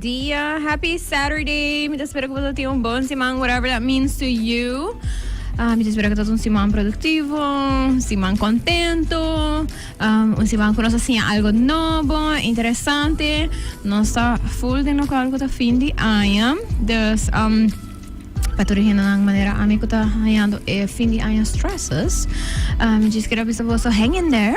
dia. Happy Saturday. Mi ta spera ku boso tin un bon siman, whatever that means to you. Ah, mi ta spera ku ta un siman produktivo, un siman kontento, um, un siman ku nos a siña algo nobo, interesante. Nos ta full den lokual ku ta fin di aña. Dus, um, Pa tur e hendenan manera ami ku ta hañando e fin di aña stresses, mi djis kier a bisa boso hang in there.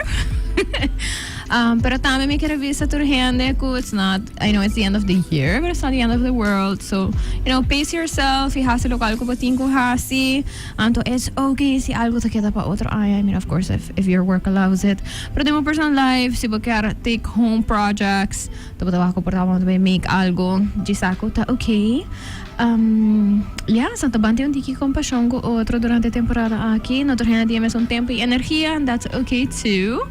Pero tambe mi kier a bisa tur hende ku it's not, I know it's the end of the year, but it's not the end of the world. So, you know, pace yourself i hasi lokual ku bo tin ku hasi. Anto it's okay si algu ta keda pa otro aña, I mean of course if your work allows it. Pero den bo personal life, si bo kier take home projects, ta bo ta wak ku por ta bo ta bay make algu, djis sa ku ta okay. Ya, Santa Ban tin un tiki kompashon ku otro durante e temporada aki. No tur hende tin e mesun tempu i energia, and that's okay too.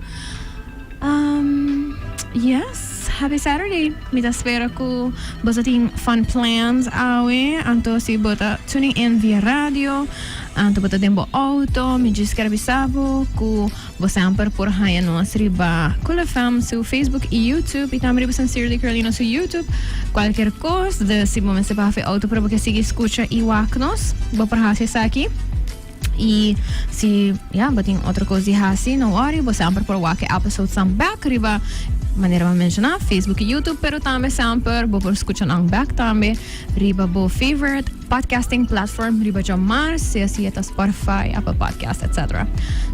Yes, happy Saturday. Mi ta spera ku boso tin fun plans awe. Anto si bo ta tuning in via radio, anto bo ta den bo auto, mi djis kier bisa bo ku Bo semper por haña nos riba Cool FM su Facebook y YouTube y tambe riba Sincerely Carolina su YouTube. Cualkier cos, dus si bo mester baha fe auto pero bo ke sigui scucha y wak nos, bo por haci esaki. Y si ya bo tin otro cos di haci, no worry, bo semper por wak e episodesnan bek riba manera bo a menciona, Facebook y YouTube, pero tambe semper bo por scucha nan bek tambe riba bo favorite podcasting platform riba djamar, sea si e ta Spotify, Apple Podcast, etc.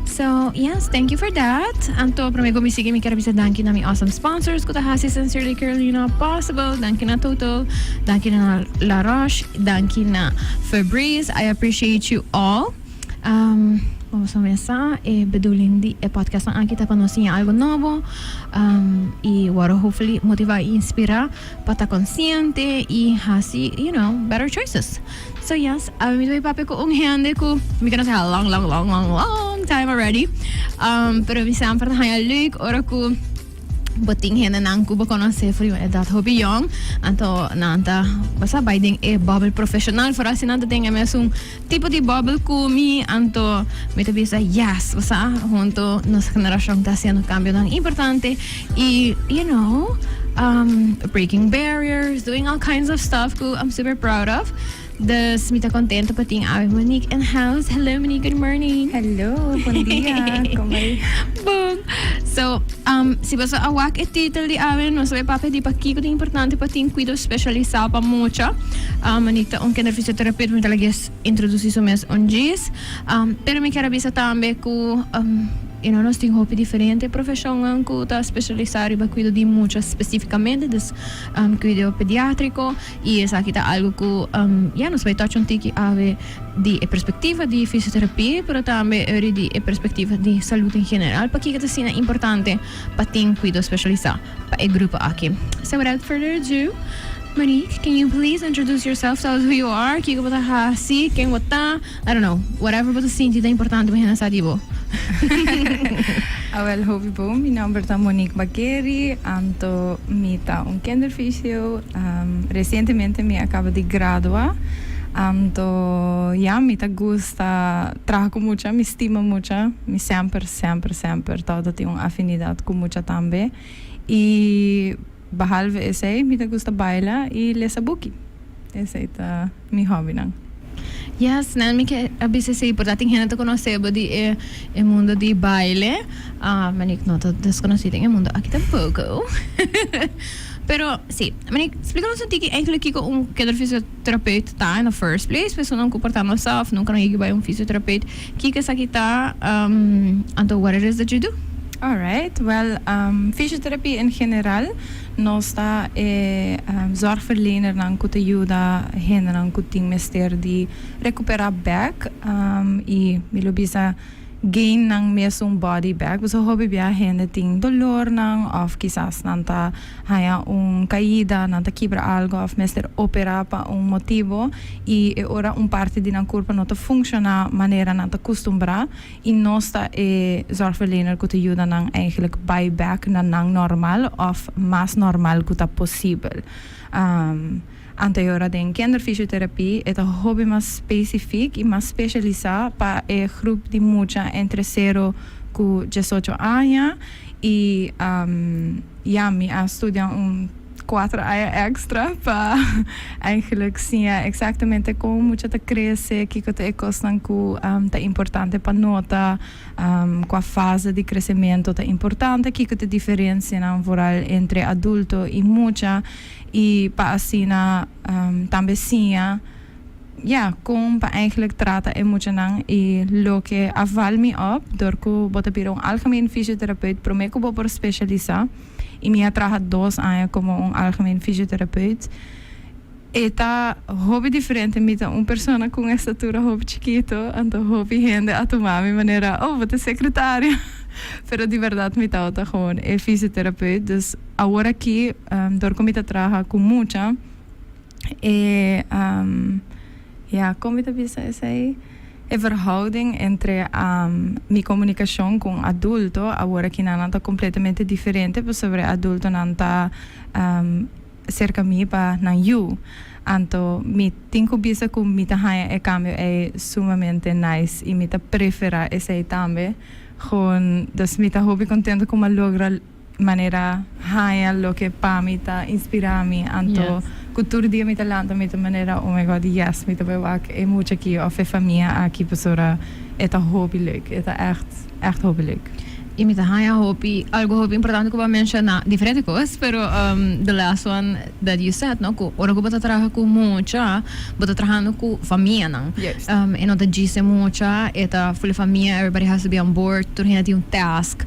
So, yes, thank you for that. Anto, prome ku mi sigui, mi kier bisa danki na mi awesome sponsors ku ta hasi Sincerely Carolina possible. Danki na Total, danki na La Roche, danki na Febreze. I appreciate you all. Um, Como mesa, e bedoeling di e podcast aki ta pa nos siña algo nobo y worde hopefully motiva y inspira pa ta consciente y haci, better choices. So yes, awe mi ta bay papia cu un hende cu mi conoce a long, long, long, long, long time already. Pero mi semper ta haña leuk ora cu bo tin hendenan cu bo conoce for di un edad hopi yong. Anto nan ta, bo sa, bay den e bubble profesional. Foral si nan ta den e mesun tipo di bubble cu mi. Anto mi ta bisa yes, bo sa, hunto nos generacion ta haciendo cambionan importante. Y, breaking barriers, doing all kinds of stuff cu I'm super proud of. Dus mi ta contento pa tin awe Monique in house. Hello Monique, good morning. Hello, bon dia. Con bay? Bon. So, si boso a wak e titel di awe, nos ta bay papia di pakico ta importante pa tin cuido specialisa pa mucha. Monique ta un kinderfysiotherapeut, mi ta laga introduci su mes un djis. Pero mi kier a bisa tambe cu nos tin hopi diferente profesionnan cu ta specialisa riba cuido di mucha specificamente, dus cuido pediatrico. Y esaki ta algo cu ya nos bay touch un tiki awe di e perspectiva di fisioterapia pero tambe ori di e perspectiva di salud en general pakico ta asina importante pa tin cuido specialisa pa e grupo aki. So without further ado, Monique, can you please introduce yourself, tell us who you are, kico bo ta haci, ken bo ta, I don't know, whatever bo ta sinti ta importante pa hende sa di bo. Awel hopi bon, mi nomber ta Monique Bakeri, anto mi ta un kinderfysio, recientemente mi a caba di gradua, anto ya mi ta gusta traha cu mucha, mi stima mucha, mi semper semper semper tabata tin un afinidad cu mucha tambe y behalve esey mi ta gusta baila y lesa buki, esey ta mi hobbynan. Yes, nan mi ke a bisa esei por ta tin hende ta konosé bo di e e mundo di baile. Ah, Monique no ta deskonosí den e mundo aki tampoko. Pero si, Monique, splika nos un tiki enkele kiko un kinderfysiotherapeut ta in the first place, personan ku por ta no sa of nunka no yega bai un fysiotherapeut, kiko esaki ta, anto what it is that you do? Alright, well, fysioterapia en general Nos ta e zorgverlenernan ku ta yuda hendenan ku tin mester di rekuperá bèk i mi lo bisa gain nan mesun body bèk. Pasobra hopi bia hende tin dolornan òf kisas nan ta haña un kaida, nan ta kibra algu òf mester operá pa un motibu i e ora un parti di nan kurpa no ta funshoná manera nan ta kustumbrá. I nos ta e zorgverlener ku ta yuda nan eigenlijk bai bek na nan normal òf mas normal ku ta posibel. Anto e ora den kinderfysiotherapie e ta hopi mas spesifik i mas spesialisá pa e grup di mucha entre sero ku diesocho aña i ya mi a studia un. 4 aña extra pa eigenlijk siña exactamente con mucha ta crece, kico ta e cosnan cu ta importante pa nota, cua fase di crecemento ta importante, kico ta diferencia nan vooral entre adulto y mucha y pa asina tambe siña, ja, con pa eigenlijk trata e muchanan. Y loke a val mi op, door cu bo ta bira un algemeen fysiotherapeut prome cu bo por specialisa, y mi a traha 2 aña como un algemeen fysiotherapeut. E ta hopi diferente. Mi ta un persona cu estatura hopi chikito, anto hopi hende a tuma mi manera, "Oh, bo ta secretaria." Pero di berdad mi ta gewoon e fysiotherapeut. Dus awor aki, door cu mi ta traha cu mucha, e ja, con mi ta bisa esey? E verhouding entre mi comunicacion cu adulto, awor aki nan ta completamente diferente, pasobra adulto nan ta cerca mi pa nan yiu. Anto mi tin cu bisa cu mi ta haya e cambio e sumamente nice y mi ta prefera esey tambe. Gewoon, dus mi ta hopi contento cu m'a logra manera haya loke pa mi ta inspira mi. Anto cu tur dia mi ta lanta mi ta manera, "Oh my God, yes, mi ta bay wak e mucha aki of e famia aki," pasobra e ta hopi leuk, e ta echt echt hopi leuk. Y mi ta haya hopi, algo hopi importante cu bo a menciona, diferente cos, pero the last one that you said, no, cu ora cu bo ta traha cu mucha, bo ta trahando cu famia nan. E no ta djis e mucha, e ta full famia, everybody has to be on board, tur hende tin un task.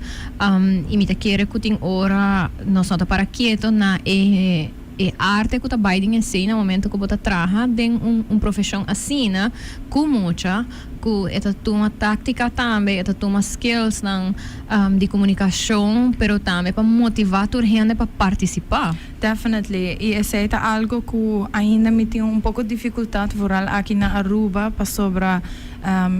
Y mi ta kere cu tin ora nos no ta para keto na e arte cu ta bay den esey na momento cu bo ta traha den un profesion asina cu mucha, cu e ta tuma tactica tambe, e ta tuma skills nan di comunicacion, pero tambe pa motiva tur hende pa participa. Definitely. Y esey ta algo cu ainda mi tin un poco dificultad, vooral aki na Aruba, pasobra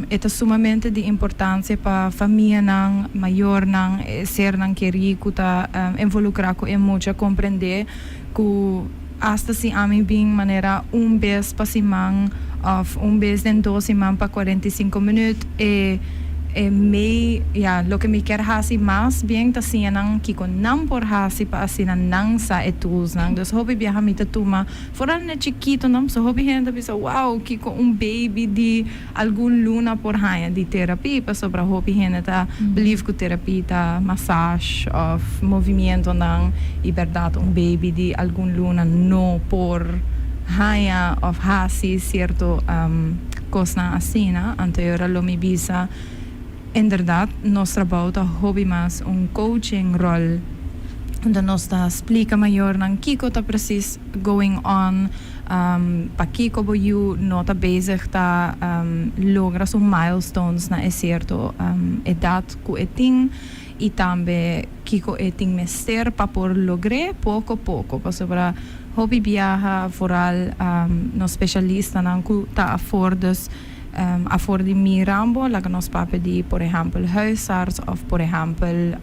e ta sumamente di importancia pa famia nan, mayor nan, ser nan keri cu ta involucra cu e mucha comprende cu hasta si ami bin manera un bes pa siman of un bes den 2 siman pa 45 minuut, e mi, ja, loke mi kier hasi mas bien ta siña nan kico nan por hasi pa asina nan sa e tools nan. Dus hopi biaha mi ta tuma, vooral na chikito nan, so hopi hende bisa, "Wow, kico un baby di algun luna por haya di terapia?" Pasobra hopi hende ta believe cu terapia ta massage of movimento nan, y berdad un baby di algun luna no por haya of hasi cierto cosnan asina. Anto ora lo mi bisa, inderdaad, nos trabou ta hopi mas un coaching rol, unda nos ta splica mayor nan kico ta precies going on, pakico bo yiu no ta bezig ta logra su milestones na e cierto edad cu e tin y tambe kico e tin mester pa por logr'e poco poco. Pasobra hopi biaha, vooral nos specialista nan cu ta afor, dus afor di mi rambo, laga nos papia di por ehempel huisarts of por ehempel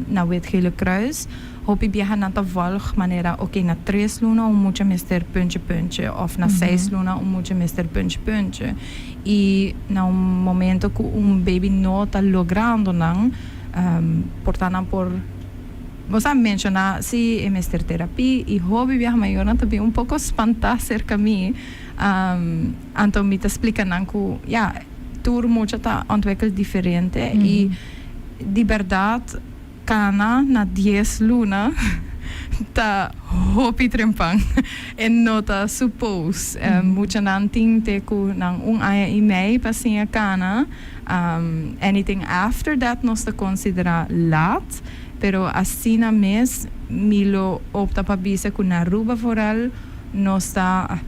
na Wit Gele Kruis, hopi biaha nan ta volg manera, ok, na 3 luna un mucha mester puntje puntje of na 6 luna un mucha mester puntje puntje, y na un momento cu un baby no ta logrando nan, por ta nan por bo a menciona si e mester terapia, y hopi biaha mayor nan tambe un poco spanta cerca mi, anto mi ta splica nan cu, ja, tur mucha ta ontwikkel diferente y di berdad cana na 10 luna ta hopi trempan e no ta suppose. Mucha nan tin te cu nan un aña y mei pa siña cana. Anything after that nos ta considera laat, pero asina mes mi lo opta pa bisa cu na Aruba vooral nos ta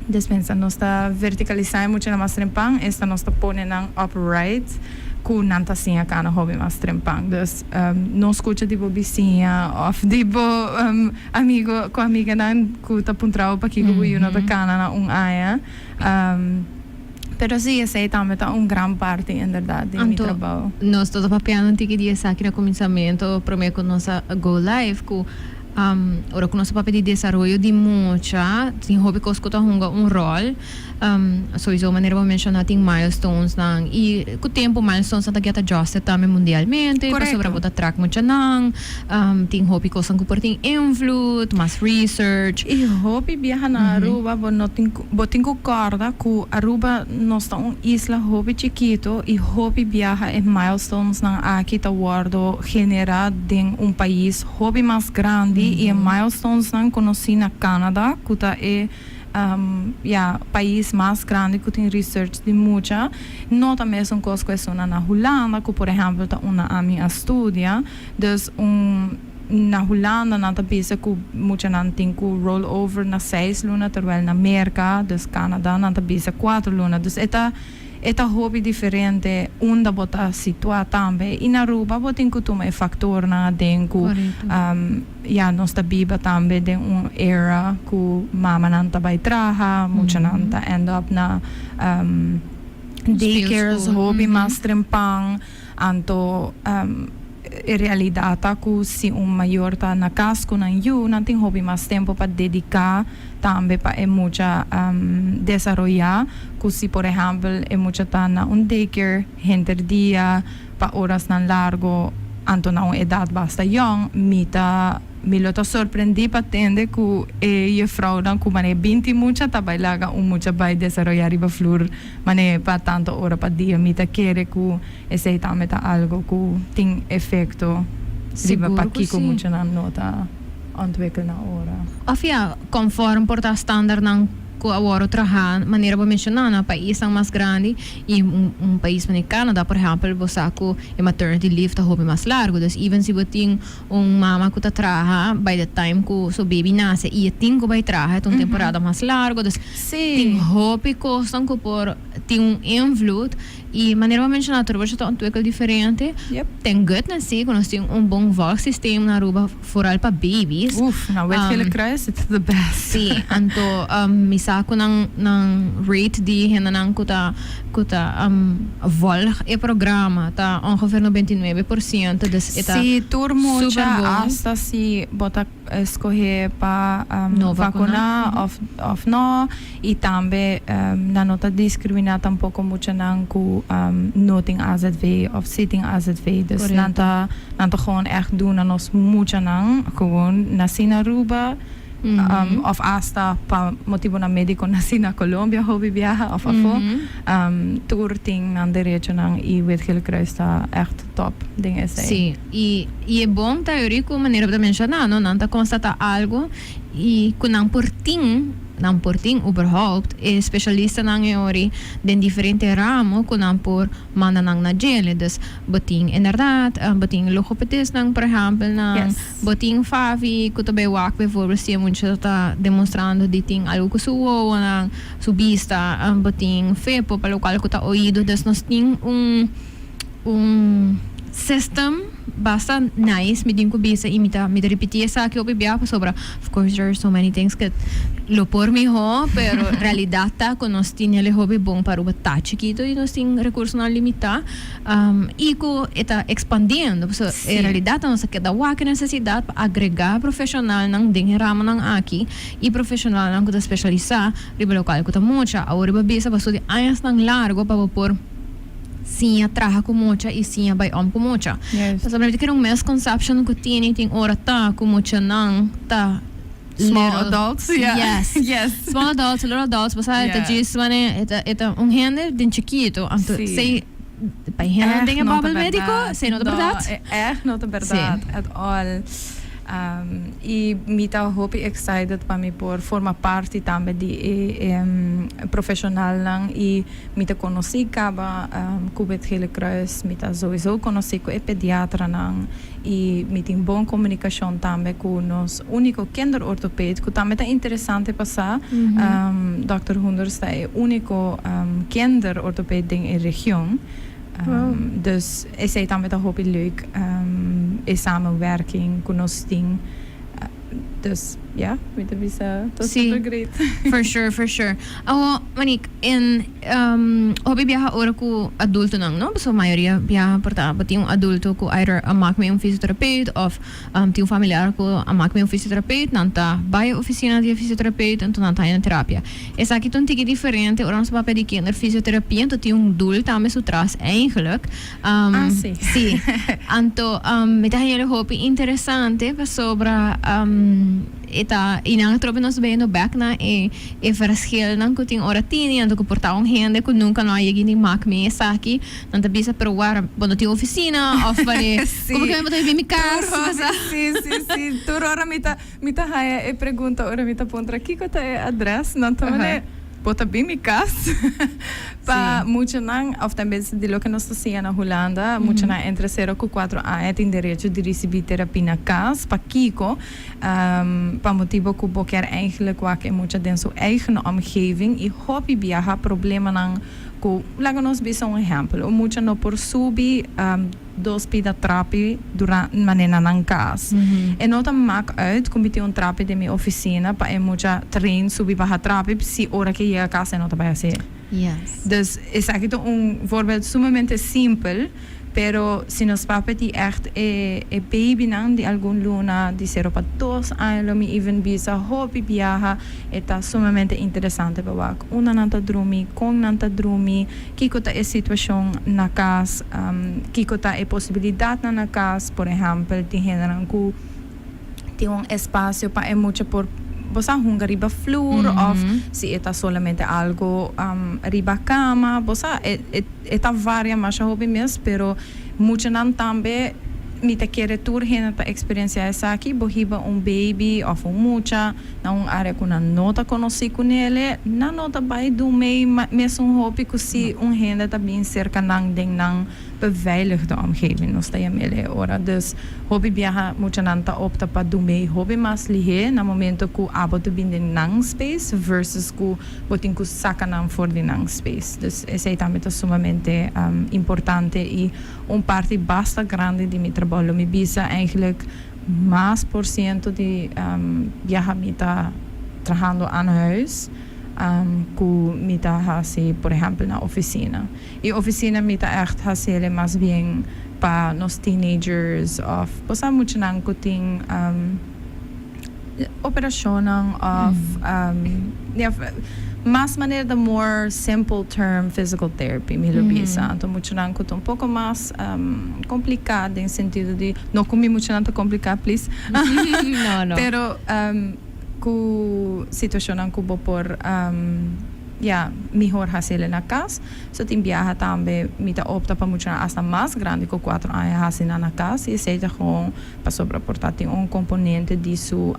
dispensa, nos ta verticalisa mucha mas trempan, esta nos ta pone nan upright cu nan ta siña cana hopi mas trempan. Dus no scucha di bo bisiña of di bo amigo cu amiga nan cu ta puntrao pakico bo yiu no ta cana na un aña. Pero si, esey tambe ta un gran parti inderdaad di mi Anto, trabou. Nos ta papiando un tiki di esaki na cuminsamento, prome cu nos a go live, cu Ora ku nos ta papia di desaroyo di mucha, tin hopi kos ku ta hunga un ròl. Souiso manera bo menshoná tin milestonesnan i ku tempu milestonesnan ta get adjusted tambe mundialmente pasobra bo ta track muchanan, tin hopi kosnan ku por tin invloed, mas research. I hopi biaha na Aruba bo no tin ku bo tin ku kòrda ku Aruba nos ta un isla hopi chikito i hopi biaha e milestonesnan aki ta wòrdu generá den un pais hopi mas grandi i e milestonesnan konosí na Canada ku ta e ya, pais mas grandi ku tin research di mucha, no ta mesun kos ku esunnan na Hulanda ku por ehèmpel ta unda ami a studia. Dus un na Hulanda nan ta bisa ku muchanan tin ku roll over na seis luna terwijl na Merka, dus Canada, nan ta bisa kuater luna. Dus e ta e ta hopi diferente unda bo ta situá tambe. I na Aruba bo tin ku tuma e faktornan aden ku Ya nos ta biba tambe den un era ku mamanan ta bai traha, muchanan ta end up na daycares hopi mas trempan. Anto e realidat ta ku si un mayor ta na kas ku nan yu, nan tin hopi mas tempu pa dediká tambe pa e mucha desaroyá ku si por ehèmpel e mucha ta na un daycare henter dia. Pa orasnan largo, anto na un edat basta yòn, mi ta mi lo ta sorprendí pa tende ku e jefrounan ku manera 20 mucha ta bai laga un mucha bai desaroyá riba flur manera pa tantu ora pa dia. Mi ta kere ku esei tambe ta algo ku tin efekto riba Sigur ku pakiko sí. muchanan no ta ontwikkel na ora. Òf ya, konform por ta standaardnan ku awor traha manera bo menshoná na paisnan mas grandi i un pais manera Canada por ehèmpel bo sa ku e maternity leave ta hopi mas largu dus even si bo tin un mama ku ta traha by the time ku su baby nase i e tin ku bai traha e ta un temporada mas largu dus tin hopi kosnan ku por tin un invloed i manera bo menshoná tur bo ta ontwikkel diferente thank goodness si ku nos tin un bon volgsysteem na Aruba. Vooral pa babies. Uf, na Wit Gele Kruis it's the best. Sí, anto mi sa ku nan nan rate di hendenan ku ta ku ta volg e programa ta ongeveer 99%, dus e ta Sí, tur mucha super bon. hasta si bo ta skohe pa No vakuná vakuná. of of no i tambe nan no ta diskriminá tampoko muchanan ku no tin AZV of si tin AZV, dus nan ta Nan ta gewoon echt duna nos muchanan gewoon naci na Aruba of hasta pa motibonan medico naci na Colombia hopi biaha of afo. Tur tin nan derechonan y Wit Gele Kruis ta echt top den esey. Sí, y y e bon ta yori cu manera bo ta menciona no, nan ta constata algo y cu nan por tin, nan por tin uberhaupt e specialistanan e ori den diferente ramo cu nan por manda nan na djele. Dus bo tin inderdaad, bo tin logopedistnan por ehempel nan, bo tin Favi cu ta bay wak bijvoorbeeld si e mucha ta demostrando di tin algo cu su wowonan, su bista, bo tin Fepo pa locual cu ta oido. Dus nos tin un un system basta nice mi tin cu bisa y mi ta mi ta ripiti esaki hopi bia pasobra of course there are so many things que lo por miho pero realidad ta cu nos tin hel e hopi bon pa Aruba ta chikito y nos tin recursonan limita y cu e ta expandiendo pasobra e realidad ta nos a keda wak e necesidad pa agrega profesionalnan den e ramonan aki y profesionalnan cu ta specialisa riba locual cu ta mucha awor riba bisa pasobra di añasnan largo pa bo por siña traha ku mucha i siña bai om ku mucha. Pasobra mi ta kere un misconception ku tini tin ora ta ku muchanan ta Small adults, yeah. Yes. Yes. Small adults, little adults, bo sa e ta djis wanneer e ta un hende den chikito, anto Si. esei pa e hendenan den e Echt no ta bubble medico, berdad. esei no ta No, berdad. e echt no ta berdad at all. I mi ta hopi excited pa mi por forma parti tambe di e profesionalnan i Mi ta konosí kaba ku Wit Gele Kruis, mi ta souiso konosí ku e pediatranan i mi tin bon komunikashon tambe ku nos úniko kinderortopeed ku tambe ta interesante pa sa. Dòkter Hoenders ta e úniko kinderortopeed den e region. Dus esei tambe ta hopi leuk, e samenwerking ku nos tin. Dus ja, mi ta bisa ta super great. For sure, for sure. Awo, Monique, in hopi biaha ora ku adultonan, no? Pasobra mayoria biaha por ta bo tin un adulto ku either a mak mee un fysiotherapeut of tin un familiar ku a mak mee un fysiotherapeut, nan ta bai e ofisina di e fysiotherapeut anto nan ta haña terapia. Esaki ta un tiki diferente ora nos papia di kinderfysiotherapie anto tin un doel tambe su tras eigenlijk. Ah, sí. Sí. Anto mi ta haña hopi interesante pasobra e ta y nan atrobe nos bayendo bek na e e verschilnan cu tin ora tini anto cu por ta un hende cu nunca no a yegi ni mak mi esaki nan ta bisa pero wara bo no tin oficina of ware como que bo ta bibi mi cas basa. Sí, sí, sí. Tur ora mi ta mi ta haña e pregunta ora mi ta puntra kico ta e adres nan ta mane Bo ta bin mi cas pa muchanan of tenminste di loke nos ta siña na Hulanda, muchanan entre sero cu cuatro aña tin derecho di ricibi terapia na cas. Pakico? Pa motibo cu bo kier eigenlijk wak e mucha den su eigen omgeving y hopi biaha problemanan cu, laga nos bisa un ehempel, un mucha no por subi dos pida trapi durante mane na nan cas. E no ta mak uit cu mi tin un trapi den mi oficina pa e mucha train subi baha trapi si ora cu e yega cas e no ta bay haci. Dus esaki ta un voorbeeld sumamente simpel, pero si nos papia di echt e e babynan di algun luna di sero pa dos aña lo mi even bisa hopi biaha e ta sumamente interesante pa wak unda nan ta drumi, con nan ta drumi. Kiko ta e situashon na kas? Kiko ta e posibilidatnan na kas? Por ehèmpel, tin hendenan ku tin un espasio pa e mucha por bo sa hunga riba flur òf si e ta solamente algu riba kama. Bo sa, e ta varia masha hopi mes, pero muchanan tambe mi ta kere tur hende ta eksperensiá esaki. Bo hiba un baby òf un mucha. Na un área ku nan no ta konosí ku nele, nan no ta bai dun mei mesun hopi ku si un hende ta bin serka nan den nan beveiligde omgeving, nos ta yam'el e ora. Dus, hopi biaha muchanan ta opta pa dun mei hopi mas lihé na momento ku abo ta bin den nan space versus ku bo tin ku saka nan for di nan space. Dus, esei tambe ta sumamente importante i un parti basta grandi di mi trabou. Lo mi bisa eigenlijk. Mas por ciento di biaha mi ta trahando aan huis cu mi ta haci por ehempel na oficina. Y oficina mi ta echt haciele mas bien pa nos teenagers of bo sa muchanan cu tin operacionnan of ya mas manera the more simple term physical therapy mi lo bisa. Anto muchanan cu ta un poco mas complica den sentido di no cu mi muchanan ta complica please pero cu situacionnan cu bo por ya mihor haciele na cas. So tin biaha tambe mi ta opta pa muchanan hasta mas grandi cu cuatro aña haci nan na cas y esey ta gewoon Pasobra por ta tin un componente di su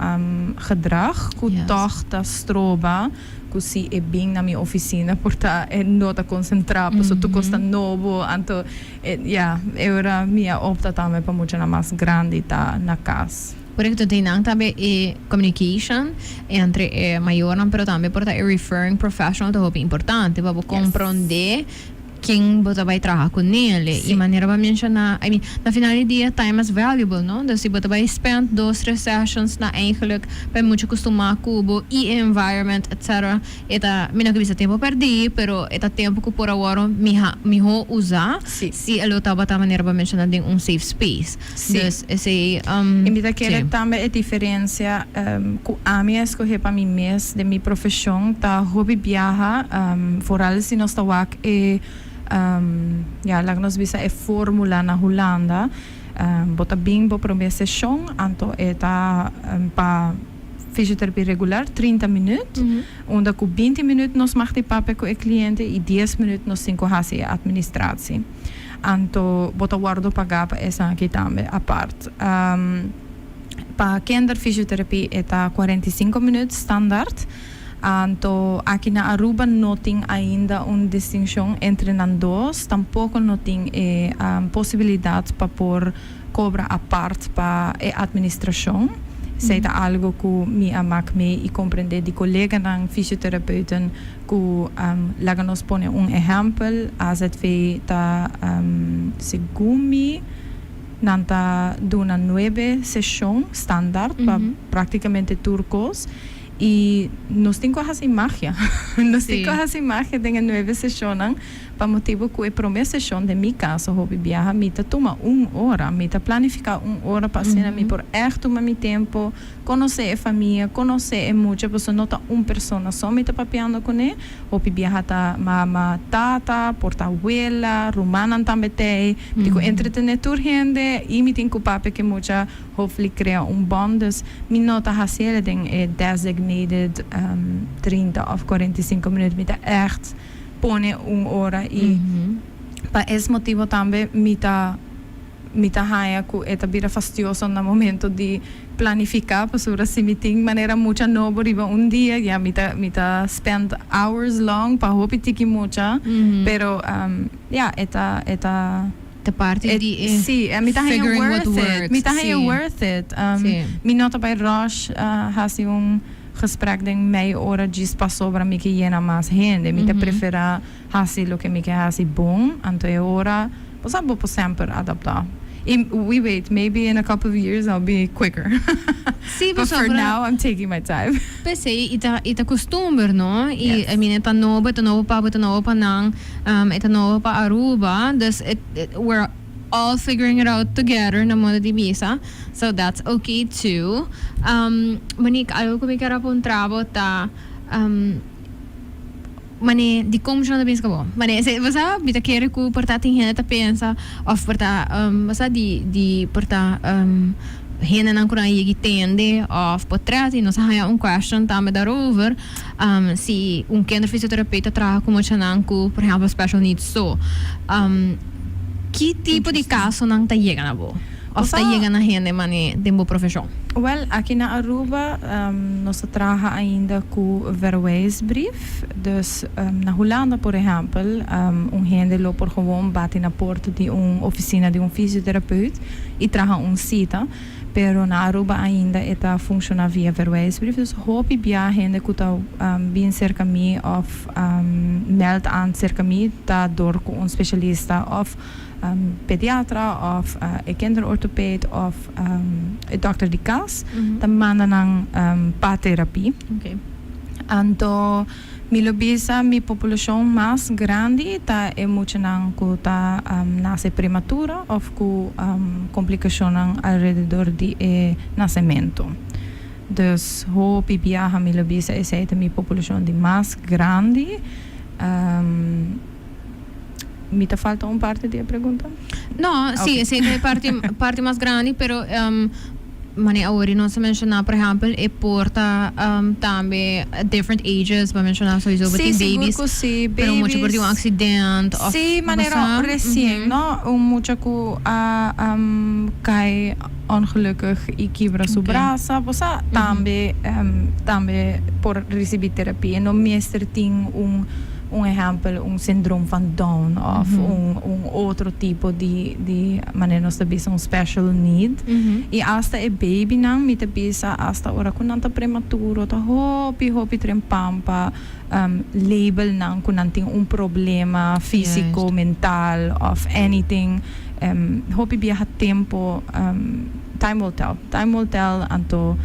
gedrag cu tog ta stroba cu si e bin na mi oficina por ta e no ta concentra pasobra tur cos ta nobo anto ya e ora mi a opta tambe pa muchanan mas grandi ta na cas. Por ejemplo, tin nan tambe e communication entre e mayornan pero tambe por ta e referring professional ta hopi importante pa bo compronde Ken bo ta bai traha ku nele i manera bo a menshoná, I mean, na final di dia time is valuable, no? Dus si bo ta bai spend dos, tres sessions na eigenlijk pa e mucha kustumá ku bo i e environment etc. E ta, mi no ke bisa tempu pèrdí, pero e ta tempu ku por awor miha, mihó usá si e lo tabata manera bo a menshoná den un safe space. Dus esei, I mi ta kere tambe e diferensia ku ami a eskohé pa mi mes den mi profeshon ta hopi biaha, foral si nos ta wak e, ya laga nos bisa e formula na Hulanda, bo ta bin bo promé seshon anto e ta pa fisioterapia regular 30 minüt, unda ku 20 minüt nos mag di papia ku e kliente i 10 minüt nos tin ku hasi e administratie. Anto bo ta wordo paga pa esaki tambe apart. Pa kinderfysiotherapie e ta 45 minuut standaard. Anto aki na Aruba no tin ainda un distincion entre nan dos, tampoco no tin e posibilidad pa por cobra apart pa e administracion. Esey ta algo cu mi a mak mee y comprende di coleganan fysiotherapeuten Ku laga nos pone un ehèmpel, azv ta segun mi Nan ta duna nuebe seshon standaard pa práktikamente tur kos. I nos tin ku hasi magia. Nos tin ku hasi magia den e nuebe seshonnan pa motibu ku e promé seshon, den mi kaso hopi biaha, mi ta tuma un ora. Mi ta planifiká un ora pa asina mi por ègt tuma mi tempu, konosé e famia, konosé e mucha, pasobra no ta un persona so mi ta papiando kuné. Hopi biaha ta mama, tata, por ta wela, rumannan tambe t'ei. Mi tin ku entretené tur hende i mi tin ku papia ku e mucha, hopefully krea un bond. Dus mi no ta hasi el den e designated 30 òf 45 minüt. Mi ta ègt pone un ora i pa es motibu tambe mi ta haña ku e ta bira fastioso na momento di planifiká, pasobra si mi tin manera mucha nobo riba un dia, ya mi ta spend hours long pa hopi tiki mucha, pero ja, e ta Ta parti di Sí, mi ta haña figuring what worth it. Works. Mi ta haña worth it. Mi no ta bai rush hasi un gesprek den mei ora djis pasobra mi ke yena mas hende. Mi ta preferá hasi loke mi ke hasi bon, anto e ora, bo por semper adaptá. I we wait, maybe in a couple of years I'll be quicker. But for now I'm taking my time. P'esei, i ta kustumber, no? I, I mean, e ta nobo pa bo, e ta nobo pa nan, e ta nobo pa Aruba, dus we're all figuring it out together na modo di bisa. So that's okay too. Monique, algo ku mi ke puntra bo ta mane di kon no ta pensa bo. Mane se bo sa mi ta kere ku por ta tin hende ta pensa òf por ta bo sa di por ta hendenan ku nan yegi tende òf portret i nos a haña un question tambe daarover, si un kinderfysiotherapeut ta traha ku muchanan ku, por ehèmpel, special needs, so ki tipo di kasonan ta yega na bo òf ta yega na hende mane den bo profeshon? Well, aki na Aruba nos ta traha ainda ku verwijsbrief. Dus na Hulanda, por ehèmpel, un hende lo por gewoon bati na porta di un ofisina di un fysiotherapeut i traha un sita. Pero na Aruba ainda e ta funshoná via verwijsbrief. Dus hopi bia hende ku ta bin serka mi òf meld aan serka mi ta dor ku un spesialista òf pediatra òf e kinderorthopeed òf e dòkter di kas ta manda nan pa terapia. Anto mi lo bisa mi populashon mas grandi ta e muchanan ku ta nase prematuro òf ku komplikashonnan alrededor di e nasementu. Dus hopi biaha mi lo bisa esei ta mi populashon di mas grandi. Mi ta falta un parti di e pregunta? No, sí, esei ta e parti mas grandi, pero mane awor nos a menshoná, por ehèmpel, e por ta tambe different ages, bo a menshoná sowieso Sí, tin sigur babies, ku sí, pero mucha por tin un babies. accident òf Sí, manera basa. Resien, no? Un mucha ku a kai ongelukkig i kibra su brasa, bo sa, tambe por risibí terapia. No mester tin un ehèmpel, un syndroom van Down òf un otro tipo di manera nos ta bisa un special need. I asta e babynan, mi ta bisa asta ora ku nan ta prematuro, ta hopi, hopi trempan pa label nan ku nan tin un problema físiko, mental òf anything. Hopi biaha tempu, time will tell. Time will tell, anto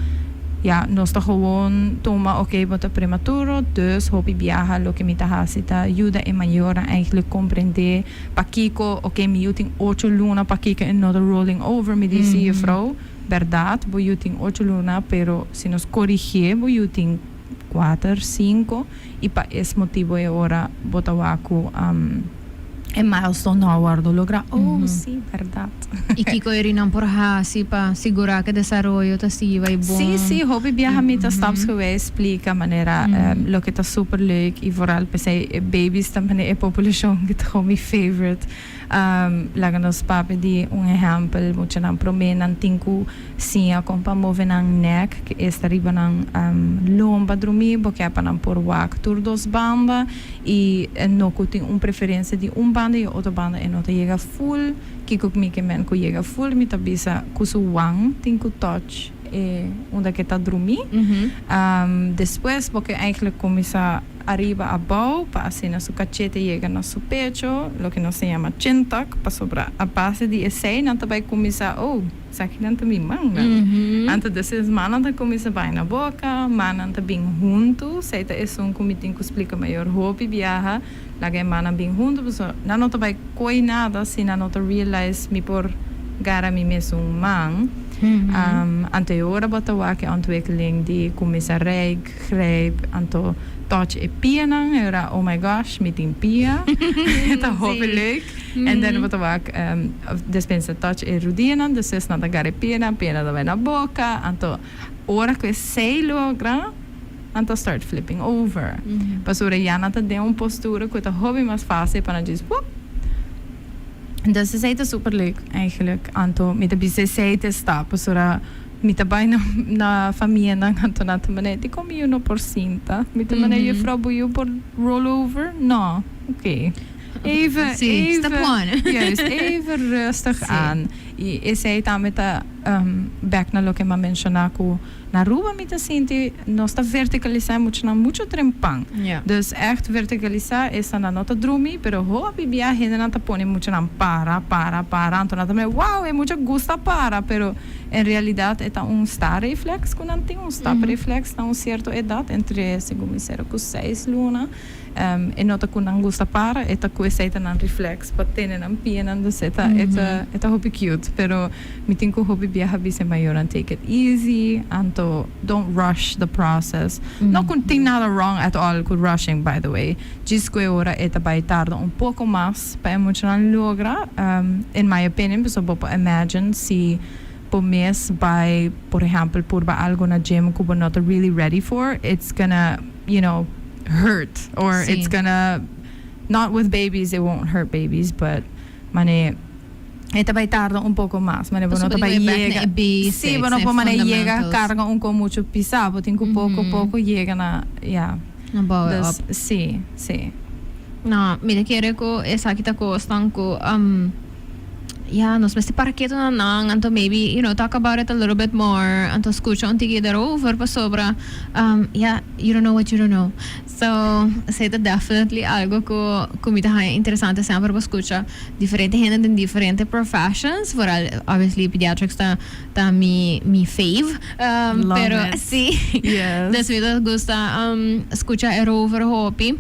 ja, nos ta gewoon tuma, oké, bo ta prematuro, dus hopi biaha loke mi ta hasi ta yuda e mayornan eigenlijk komprendé pakiko, oké, mi yu tin 8 luna, pakiko e no ta rolling over? Mi di, juffrouw, bèrdat, bo yu tin 8 luna, pero si nos korigé, bo yu tin 4, 5, i pa es motibu e ora bo ta wak ku e milestone no a wòrdu lográ. Oh, sí, bèrdat. I kiko nan por hasi pa sigurá ku e desaroyo ta sigui bai bon? Sí, hopi biaha mi ta stapsgewijs splika manera loke ta super leuk i vooral p'esei e babies ta manera e populashon ku ta gewoon mi favorite. Laga nos papia di un ehèmpel, muchanan promé nan tin ku siña kon pa move nan nek, ku esta riba nan lomba drumí, bo ke pa nan por wak tur dos banda i no ku tin un preferensia di un banda i e otro banda e no ta yega full. Kiko mi ke men ku yega full? Mi ta bisa ku su wang tin ku touch. e unda ku e ta drumí. Despues bo ke eigenlijk kuminsá ariba abou pa asina su kachete yega na su pecho, loke nos ta yama chin tuck, pasobra a base di esei nan ta bai kuminsá, oh, esakinan ta mi mannan. Anto despues mannan ta kuminsá bai na boka, mannan ta bin huntu, esei ta esun ku mi tin ku splika mayor hopi biaha, laga e mannan bin huntu pasobra nan no ta bai koi nada si nan no ta realize mi por gara mi mesun man. Anto e ora bo ta wak e ontwikkeling di kuminsá reik, grijp, anto touch e pianan, e ora oh my gosh mi tin pia, ta hopi leuk. En dan bo ta wak despensa touch e rudianan, despues nan ta gara e pianan, pianan ta bai na boka, anto ora ku esei logra nan ta start flipping over. Pasobra ya nan ta den un postura ku ta hopi mas fasil pa nan djis woep. Dus esei ta super leuk eigenlijk. Anto mi ta bisa esei ta e stap pasobra mi ta bai na na famianan anto nan ta manera dikon mi yu no por sinta? Mi ta manera juffrouw bo yu por roll over? No, oké. Even, Sí, even, step one. juist, even rustig Sí. aan. I esei tambe ta bek na loke mi a menshoná ku Na Aruba mi ta sinti nos ta verticalisa e muchanan mucho trempan. Dus echt verticalisa esta nan no ta drumi pero hopi bia hendenan ta pone muchanan para, para, para anto nan ta mira wow e mucha gusta para pero en realidad e ta un sta-reflex cu nan tin, un stap-reflex na un cierto edad entre segun mi cero cu seis luna. E no ta cu nan gusta para, e ta cu esey ta nan reflex pa tene nan pianan, dus e ta e ta e ta hopi cute, pero mi tin cu hopi biaha bisa e mayornan take it easy, anto don't rush the process, no cu tin nada wrong at all cu rushing by the way, djis cu e ora e ta bay tarda un poco mas pa e muchanan logra, in my opinion, pasobra bo por imagine si bo mes bay por ehempel purba algo na gym cu bo no ta really ready for, it's gonna. You know, hurt or it's gonna not with babies it won't hurt babies but mane e ta bai tarda un poco mas mane bo no ta bai yega si bo no por mane yega carga un con mucho pisa bo tin cu poco poco yega na ya dus si si. No mi ta kere cu esaki ta cosnan cu Ya, nos mester para ketu na nan, anto maybe, you know, talk about it a little bit more, anto scucha un tiki daarover, pasobra, ya, you don't know what you don't know. So, esey ta definitely algo cu, cu mi ta haña interesante semper pa scucha diferente hende den diferente professions, vooral obviously pediatrics ta, ta mi, mi fave, Love pero it. si, Yes. dus mi ta gusta scucha erover hopi.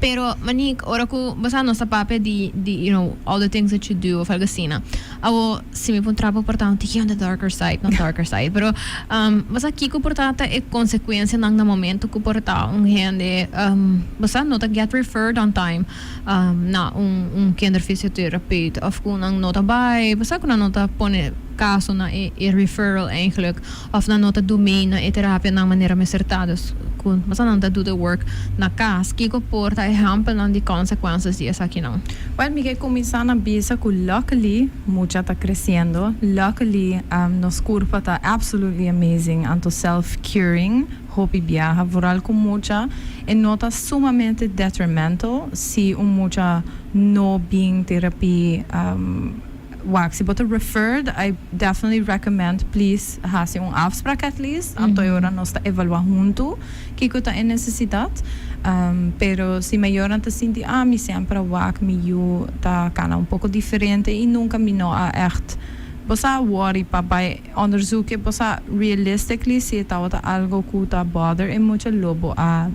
Pero Monique, ora cu bo sa nos ta papia di di you know all the things that you do of algo asina. Awo si mi puntra bo por ta un tiki on the darker side, not darker side, pero bo sa kico por ta ta e consecuencianan na momento cu por ta un hende bo sa no ta get referred on time na un un kinderfysiotherapeut of cu nan no ta bay, bo sa cu nan no ta pone caso na e e referral eigenlijk. Of nan no ta do mee na e terapianan manera mester ta, dus ku basta nan ta do the work na kas. Kiko por ta ehèmpelnan di konsekuensias di esakinan? Wèl, mi ke kuminsá na bisa ku luckily mucha ta kresiendo, luckily nos kurpa ta absolutely amazing, anto self curing hopi biaha, vooral ku mucha e no ta sumamente detrimental si un mucha no bin terapi. Wak, si bo ta referred, I definitely recommend please hasi un afspraak at least, anto e ora nos ta evalua huntu kiko ta e nesesidat. Pero si mayornan ta sinti, ah, mi semper a wak mi yu ta kana un poko diferente i nunka mi no a ègt, bo sa worry pa bai onderzoek e, bo sa realistically si e tabata algo ku ta bother e mucha lo bo a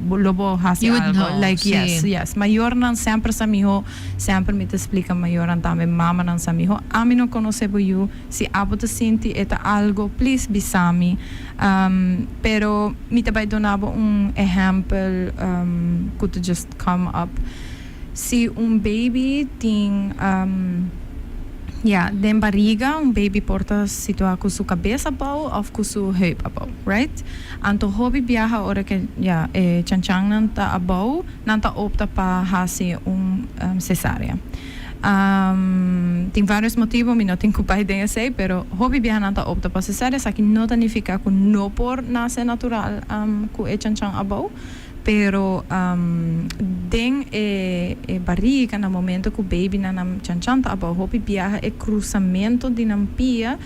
lo bo hasi You would algo. know, Like si. yes, yes. Mayornan semper sa miho. Semper mi ta splika mayornan tambe, mamanan sa miho, ami no konosé bo yu, si abo ta sinti e ta algo, please bisa mi. Pero mi ta bai duna bo un ehèmpel ku ta just come up. Si un baby tin, ya, den bariga, un baby por ta situá ku su kabes abou òf ku su heup abou, right? Anto hopi biaha ora ke, ya, e chanchannan ta abou, Nan ta opta pa hasi un cesárea. Tin varios motibo, mi no tin cu bay den esey, pero hopi biaha nan ta opta pa cesárea. Esaki no ta nifica cu no por nace natural cu e chanchan abou, pero den e bariga na momento cu babynan nan chanchan ta abou, hopi biaha e cruzamento di nan pia.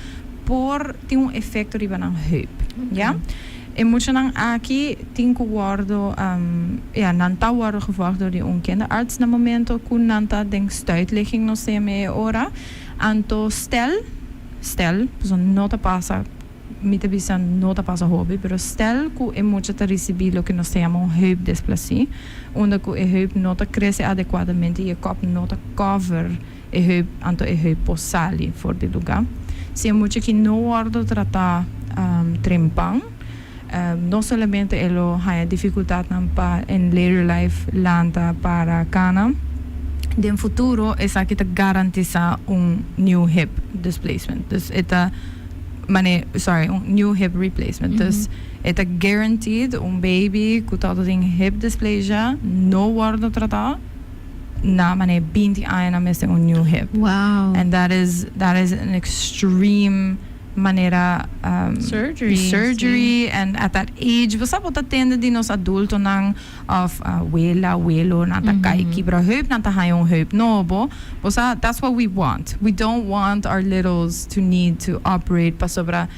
por tin un efecto riba nan heup, ya. E muchanan aki tin cu wordo, ya, nan ta wordo gevolgd door di un kinderarts na momento cu nan ta den stuitligging nos ta yama e ora. Anto stel, stel, pasobra no ta pasa, mi ta bisa no ta pasa hopi, pero stel cu e mucha ta ricibi loke nos ta yama un heupdysplasie, unda cu e heup no ta crece adecuadamente y e kop no ta cover e heup, anto e heup por sali for di luga. Si e mucha ki no wordo trata trempan, no solamente e lo haña dificultadnan pa in later life lanta para cana, den futuro esaki ta garantisa un new hip displacement. Dus e ta mane, sorry, un new hip replacement. Dus e ta guaranteed un baby cu ta tin hip dysplasia no wordo trata na mane 20 aña nan mester un new hip. And that is an extreme manera surgery, surgery and at that age bo sa bo ta tende di nos adultonan of wela, welo nan ta kai kibra heup, nan ta haña un heup nobo. Bo sa, that's what we want. We don't want our littles to need to operate pasobra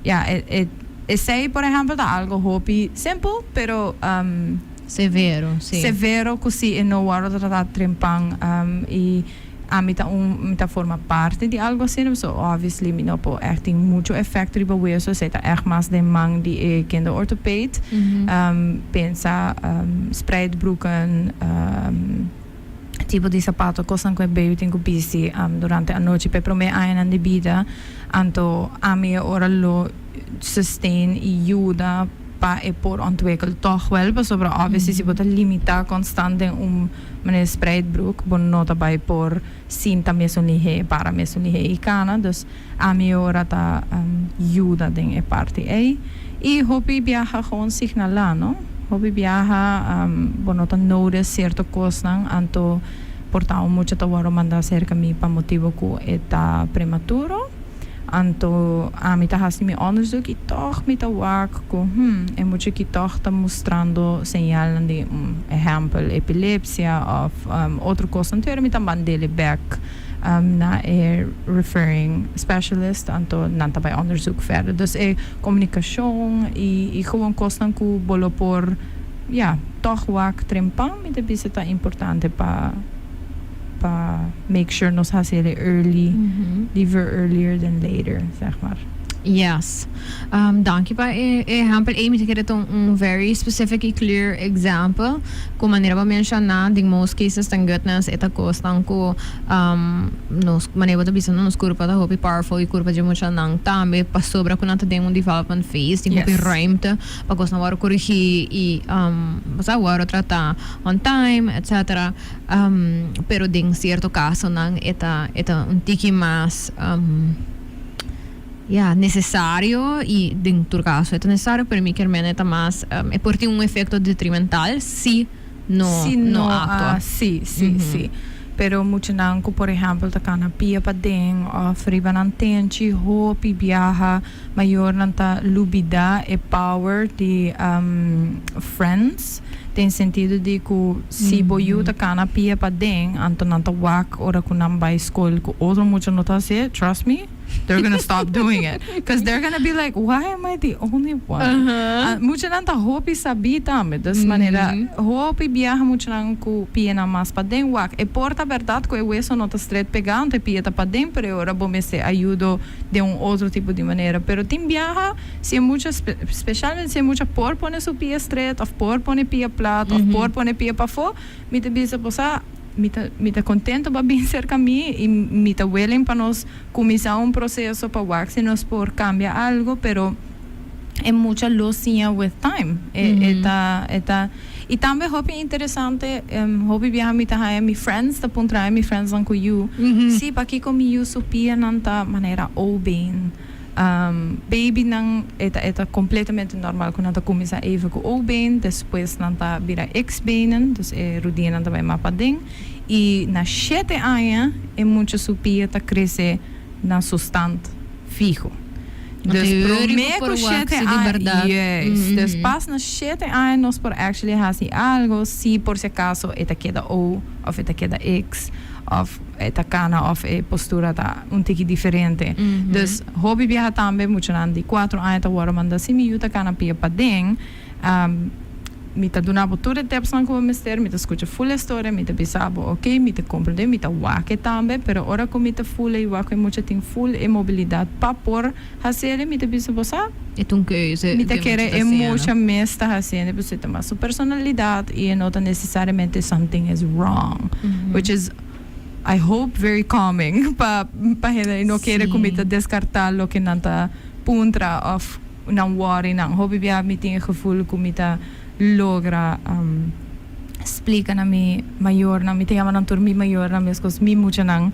ja, e esei, por ehempel, ta algo hopi simple, pero severo, si. Severo ku si e no wordo trata trempan i ami ta un mi ta forma parti di algo asina, so obviously mi no por echt tin mucho efecto riba weso, esei ta echt mas den man di e kinderorthopeed. Pensa spreidbroeken, tipo di sapato, kosnan ku e baby tin ku bisti durante anochi pa e prome añanan di bida. Anto ami e ora lo sustain i yuda pa e por ontwikkel toch wel, pasobra obviously si bo ta limita constant den un manera spreidbroek, bo no ta bai por sinta mesun lihé, para mesun lihé i kana. Dus ami e ora ta yuda den e parti ei. I hopi biaha gewoon signalá, no? Hopi biaha bo no ta notice cierto kosnan, anto por ta un mucha ta wòrdu mandá serka mi pa motibu ku e ta prematuro. Anto ami ta hasi mi onderzoek i tòg mi ta wak ku e mucha aki tòg ta mustrando señalnan di, un ehèmpel, epilepsia òf otro kosnan. Anto mi ta mand'é bèk na e referring specialist, anto nan ta bai onderzoek verder. Dus e komunikashon i gewoon kosnan ku bo lo por, ja, tòg wak trempan, mi ta bisa ta importante pa make sure nos hasi early, liever earlier than later, zeg maar. Yes. Danki pa e ehempel. Amy, ta kere un very specific y clear example. Ku manera bo menshoná, den most cases, thank goodness, e ta kosnan ku nos, manera bo ta bisa, nos kurpa ta hopi powerful i kurpa di muchanan tambe, pasobra ku nan ta den un development phase, tin hopi ruimte pa kosnan wòrdu korigí i sa, wòrdu tratá on time, etc. Pero den sierto kasonan e ta un tiki mas ja, necesario i den tur kaso e ta necesario, pero mi kier meen e ta mas e por tin un efecto detrimental si no si no no actua. Ah, si. Pero muchanan ku, por ehèmpel, ta kana pia paden òf riba nan tenchi, hopi biaha mayornan ta lubidá e power di friends, den sentido di ku si bo yu ta kana pia paden, anto nan ta wak ora ku nan bai skol ku otro mucha no ta hasié, trust me, they're gonna stop doing it. Because they're gonna be like, "Why am I the only one?" Muchanan ta hopi sabí tambe. Dus manera hopi biaha muchanan ku pianan mas paden wak. E por ta bèrdat ku e weso no ta stret pegá, anto e pia ta paden, pero e ora bo mester ayudo den un otro tipo di manera. Pero tin biaha si e mucha, specialmente si e mucha por pone su pia stret òf por pone pia plat òf por pone pia pafó, mi ta bisa bo sa, mi ta contento pa bin serka mi i mi ta willing pa nos kuminsá un proseso pa wak si nos por kambia algo, pero e mucha lo siña with time. E ta i tambe hopi interesante, hopi biaha mi ta haña mi friends ta puntra mi friends nan ku yu. Si, pakiko mi yu su pianan ta manera O-been? Baby nan e ta completamente normal ku nan ta kuminsá even ku O-been, despues nan ta bira X-benen, dus e rudianan ta bai mas paden. I na 7 aña e mucha su pia ta krese na su stand fiho. Dus promé ku 7 aña, yes. Dus pas na 7 aña nos por actually hasi algo si por si acaso e ta keda O òf e ta keda X. Of e ta cana of e postura ta un tiki diferente. Dus hopi biaha tambe muchanan di 4 aña ta wòrdu manda si mi yu ta cana pia paden. Mi ta duna bo tur e tipsnan ku bo mester, mi ta skucha full e storia, mi ta bisa bo ok, mi ta komprendé, mi ta wak e tambe, pero ora ku mi ta ful e wak ku e mucha tin full e mobilidat pa por hasiel, mi ta bisa bo sa, E ta un keuze mi ta kere e mucha mes ta hasiendo pasobra ta mas su personalidat i e no ta nesesariamente something is wrong, which is I hope very calming pa pa hende i no kere ku mi ta deskartá loke nan ta puntra òf nan worry nan. Hopi bia mi tin e gevoel ku mi ta logra splika na mi mayornan, mi ta yama nan tur mi mayornan meskos mi muchanan.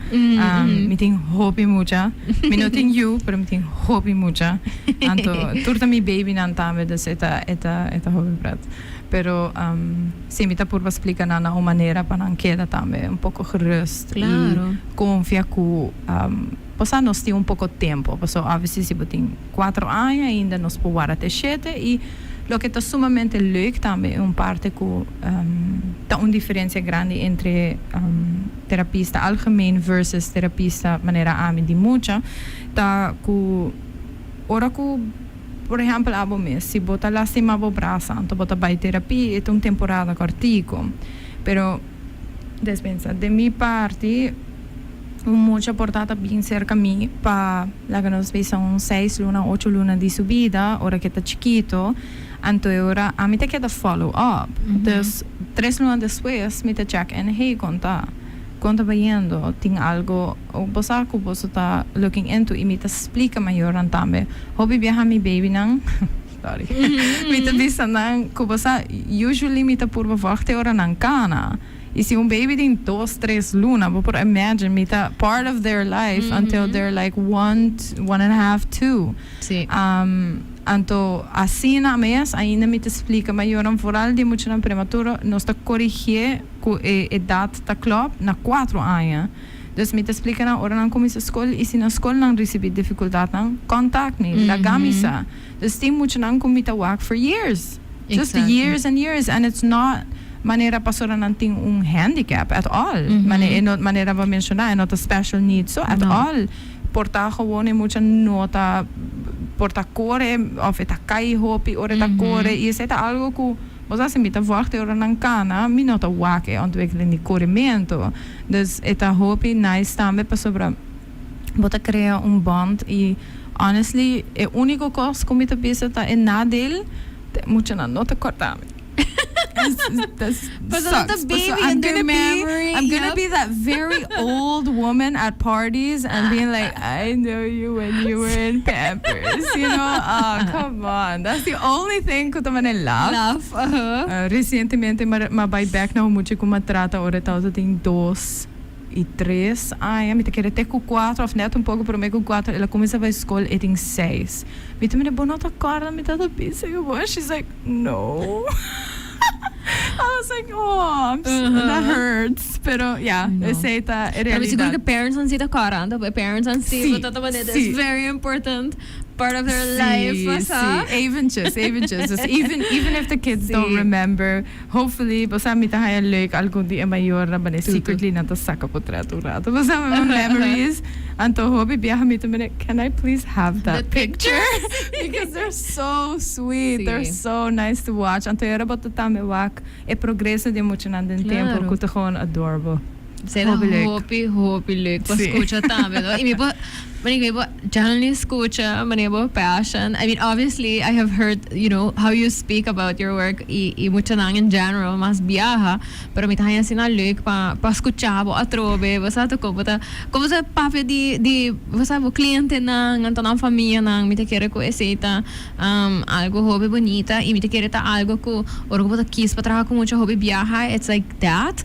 Mi tin hopi mucha, mi no tin yu pero mi tin hopi mucha, anto tur ta mi babynan tambe dus e ta e ta e ta hopi pret. Pero si mi ta purba splika nan na un manera pa nan keda tambe un poko gerust i konfia ku Pasá nos tin un poko tempu, pasobra obviously si bo tin 4 aña ainda nos por warda te 7 i loke ta sumamente leuk tambe e un parte ku ta un diferensia grandi entre terapista algemeen versus terapista manera ami di mucha ta ku ora ku por ehèmpel abo mes si bo ta lastima bo brasa anto bo ta bai terapia e ta un temporada kòrtiku pero despensa den mi parti. Un mucha por ta ta bin serka mi pa laga nos bisa un seis luna, ocho luna di su bida, ora ke ta chikito, anto e ora ami ta keda follow up. Dus 3 luna despues mi ta check in, hey kon ta? Kon ta bayendo? Tin algo bo sa ku boso ta looking into? I mi ta splika mayornan tambe. Hopi biaha mi babynan, sorry, mi ta bisa nan ku bo sa usually mi ta purba vòg te ora nan kana. I si un baby tin 2, 3 luna, bo por imagine mi ta part of their life until they're like 1, one and a half, 2. Anto asina mes ainda mi ta splika mayornan vooral di muchanan prematuro nos ta korigié ku e edat ta klòp na 4 aña. Dus mi ta splika nan ora nan kuminsá skol i si na skol nan risibí difikultatnan, kontak mi, laga mi sa. Dus tin muchanan ku mi ta wak for years. Just years and years and it's not manera pasobra nan tin un handicap at all. Mane e no manera bo a menciona e no ta special needs so at all. Por ta gewoon e mucha no ta por ta core of e ta cay hopi ora e ta core y esey ta algo cu bo sa si mi ta wachta e ora nan cana mi no ta wak e ontwikkeling di coremento. Dus e ta hopi nice tambe pasobra bo ta crea un bond y honestly e unico cos cu mi ta bisa ta e nadeel ta e muchanan no ta corta mi. Pasobra ta Sucks. baby Pasobra in I'm their gonna be memory, I'm gonna yep. be that very old woman at parties and being like, I know you when you were in Pampers, you know? Oh, come on. That's the only thing cu ta mane laf. Laf, uh-huh. Recientemente m'a m'a bai bek na un mucha cu m'a trata ora e tabata tin 2 y 3 aña, mi ta kere te cu 4 of net un poco prome cu 4, el a cuminsa bai school, e tin 6. Mi ta mira, bo no ta corda mi tata bisa cu bo? She's like, no. I was like, oh, I'm so, that hurts. Pero ja, No. esey ta e Pero mi sigur realidad. cu parents nan si ta corda, anto e parents nan si, Si, bo ta tuma dit si. is very important part of their life, Si, basa. si. Eventjes, eventjes. Dus even if the kids don't remember, hopefully, bo sa mi ta haya leuk algun di e mayornan, wanneer Tutu. secretly nan ta saca portret un rato. Bo sa mi memories. Anto hopi biaha mi ta mira, can I please have that The picture? Because they're so sweet, they're so nice to watch. Anto e ora bo ta tambe wak e progreso di e muchanan den tempo, cu ta gewoon adorable. Sera Hopi leuk. hopi, hopi leuk pa scucha tambe, no? Y mi por, manera mi por genuinely scucha manera bo passion. I mean, obviously, I have heard, how you speak about your work y, y muchanan in general mas biaha, pero mi ta haña asina leuk pa, pa scucha bo atrobe, bo sa con bo ta, con bo ta papia di, di, bo sa, bo clientenan, anto nan famianan, mi ta kere cu esey ta algo hopi bunita y mi ta kere ta algo cu ora cu bo ta kies pa traha cu mucha hopi biaha, it's like that.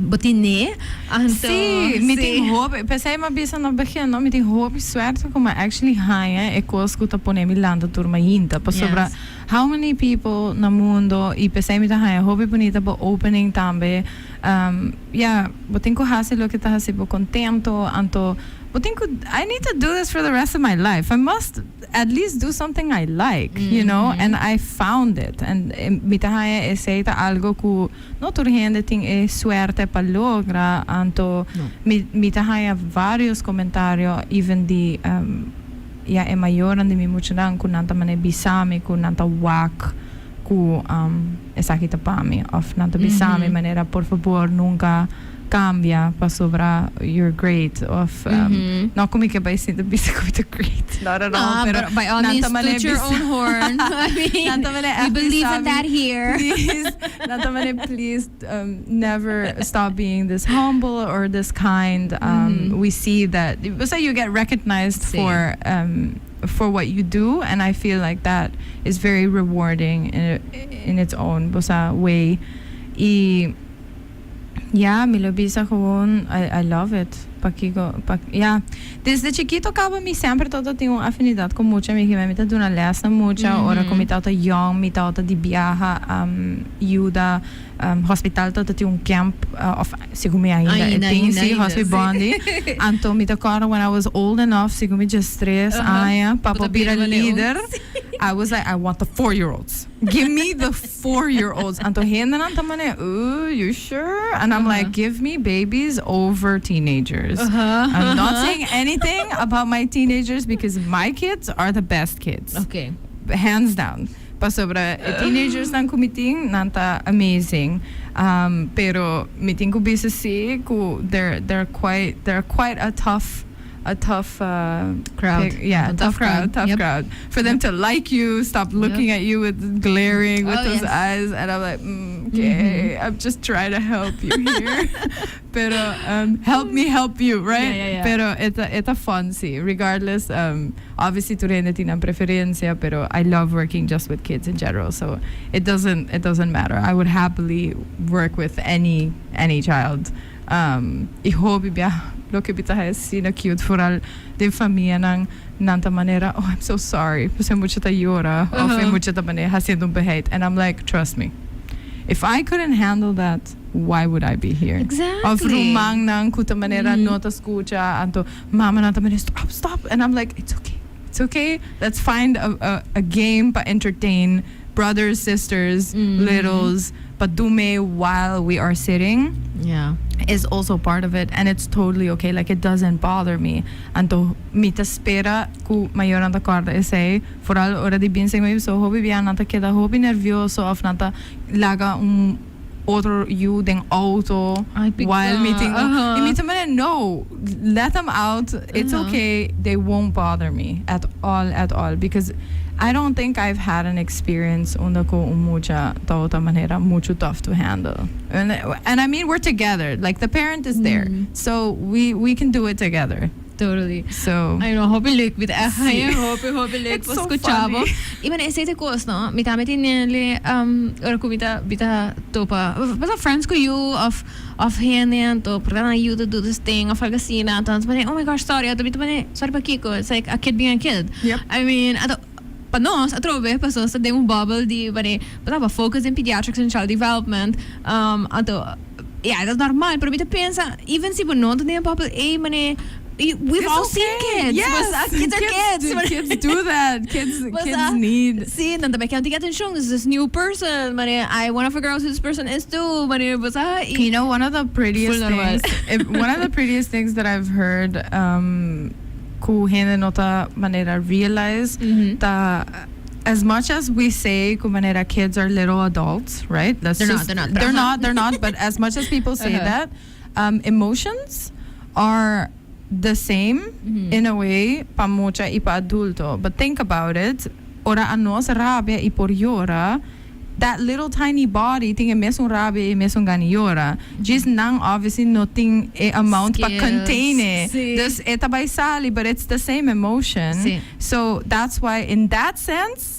Bo tine? Anto, Sí, mi tin sí. hopi, p'esei mi a bisa na begin, no, mi tin hopi suerte ku mi actually haña e kos ku ta pone mi lanta tur mainta. Pasobra how many people na mundo, i p'esei mi ta haña hopi bunita bo opening tambe, ya, bo tin ku hasi loke ta hasi bo kontento, anto. Bo tin ku, I need to do this for the rest of my life. I must at least do something I like. And I found it. And mi ta haña esei ta algo ku no tur hende tin e suerte pa logra. Anto No. mi ta haña varios komentario, even di ya e mayornan di mi muchanan, ku nan ta mane bisami ku nan ta wak ku esaki ta pa mi. Of nan ta bisami manera, "Por fabor, nunka kambia pasobra you're great," of no ku mi ke bai sinta bisa ku mi ta great. Not at all. No, pero but by all means, toot your own horn. I mean, we believe in that here. "Please," nan ta mane, "please never stop being this humble or this kind. We see that." So you get recognized Si. for what you do, and I feel like that is very rewarding in its own, bo sa, way. I ja, mi lo bisa gewoon, I love it. Pakiko, pa, ja. Desde chikito kaba mi semper tabata tin un afinidad ku mucha. Mi ta duna les na mucha, ora ku mi tabata young, mi tabata di biaha yuda hospital tabata tin un camp, of segun mi ainda e Ainda, tin, ainda, si, ainda, Hospi si. Bondi. Anto mi ta kòrda when I was old enough, segun mi 13 aña, pa Bo ta por bira bira manera un- lider, I was like, "I want the 4-year-olds. Give me the 4-year-olds." Anto hendenan ta manera, "Ooh, you sure?" And I'm like, "Give me babies over teenagers." I'm not saying anything about my teenagers because my kids are the best kids. Hands down. Pasobra e teenagers nan ku mi tin, nan ta amazing. Pero mi tin ku bisa si ku they're quite a tough Crowd. Pick, yeah, A tough tough crowd, crowd. Tough crowd. For them to like you, stop looking at you with glaring with those eyes, and I'm like, "Okay, I'm just trying to help you here. Pero help me help you, right?" Yeah. Pero it's a fun si. Regardless, obviously tur hende tin preferensia, pero I love working just with kids in general, so it doesn't matter. I would happily work with any child. I hopi bia loke mi ta asina cute, vooral den famianan, nan ta manera, "Oh, I'm so sorry, pues mucha ta yora of mucha ta manera hasiendo un beheit," and I'm like, "Trust me, if I couldn't handle that, why would I be here?" Exactly. Of rumannan ku ta manera no ta skucha, anto mama nan ta manera, "Stop, stop," and I'm like, "It's okay, it's okay. Let's find a game pa entertain brothers, sisters, littles, but dume while we are sitting is also part of it, and it's totally okay." Like, it doesn't bother me. Anto mi ta spera ku mayornan ta kòrda esei, vooral ora di bin mi so hopi bia nan ta keda hopi nervioso of nan ta laga un otro yu den auto Ai, pica. While meeting i mi ta manera, "No, let them out. It's okay." They won't bother me at all, at all, because I don't think I've had an experience unda ku un mucha ta manera mucho tough to handle. And I mean, we're together. Like, the parent is there. So we can do it together. Totally. So Ai no, hopi leuk mi ta Si. hopi hopi leuk It's so skucha bo. funny. I man, esei ta kos, no? Mi tambe tin le ora ku mi ta topa basta friends ku yu of hende, anto por nan you to do this thing of algo asina, anto nan, "Oh my gosh, sorry." Anto mi ta manera, "Sorry pa kiko? It's like a kid being a kid." I mean, anto pa nos atrobe, paso ta den un bubble di manera, pa focus in pediatrics and child development. Anto yeah, that's normal, pero mi ta pensa, even si bo no ta den bubble ei, manera, we've It's all okay. seen kids. Yes. Kids are kids. Kids do that. Kids Basta, kids need Si, nan tambe ke attention. This is this new person. Manera, I want to figure out who this person is too. Manera, basta, You know, one of the prettiest Full normal. things, one of the prettiest things that I've heard, ku hende no ta manera realize that as much as we say ku manera kids are little adults, right? Let's They're not, just, they're not. They're not. They're not. But as much as people say that, emotions are the same in a way pa mucha i pa adulto. But think about it. Ora anos rabia i por yora, that little tiny body tin e mesun rabia i mesun gan'i yora. Just nan obviously no tin e amount pa Skills. Contain it. Si. Dus e ta bai sali, but it's the same emotion. Si. So that's why in that sense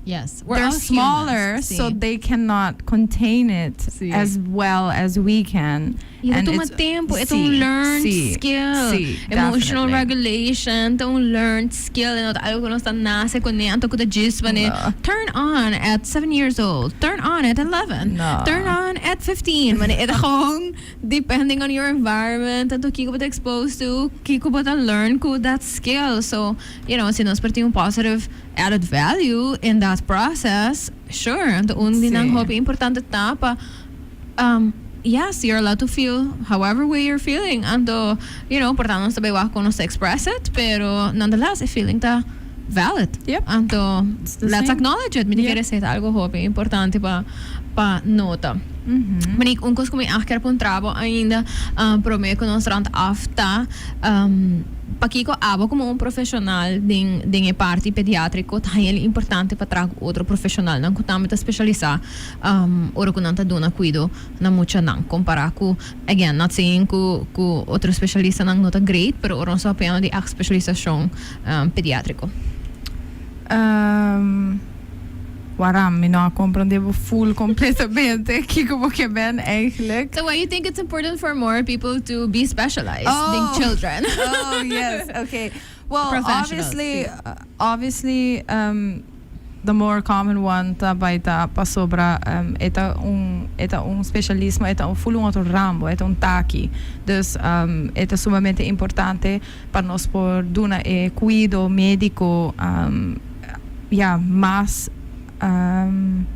Yes. We're they're all smaller, humans. so Si. they cannot contain it Si. As well as we can. I And tuma it's- tempu, it's Si, un learned si, skill. Si, Emotional definitely. regulation, ta un learned skill. No algo ku nos ta nase kuné, anto ku ta djis, No. turn on at 7 years old, turn on at 11, No. turn on at At 15, maar e gewoon depending on your environment and kiko bo ta exposed to, kiko bo ta learn ku that skill. So, si nos por tin un positive added value in that process, sure. Anto un di nan hopi importante ta pa yes, you're allowed to feel however way you're feeling. Anto, por tanto, nos tambe wak nos express it, pero nonetheless, e feeling ta valid. Anto, It's the let's same. Acknowledge it. Mi kier sa algo hopi importante pa nota. Monique, un cos cu mi a kier puntra bo ainda, prome cu nos rond af ta, pakiko abo como un profesional den e parti pediatrico ta heel importante pa traha otro profesional nan cu tambe ta specialisa ora cu nan ta duna cuido na mucha nan compara cu, again, not saying cu otro specialista nan no ta great, pero ora nos papiando di echt specialisacion pediatrico. Waarom? Mi no a comprende full completamente kico bo kier eigenlijk. So why you think it's important for more people to be specialized in children? Oh yes, okay. Well, Professionals, obviously, si. Obviously, the more common one ta bay ta pasobra e ta un specialismo, e ta un full un otro ramo, e ta un taki. Dus e ta sumamente importante pa nos por duna e cuido medico ja, mas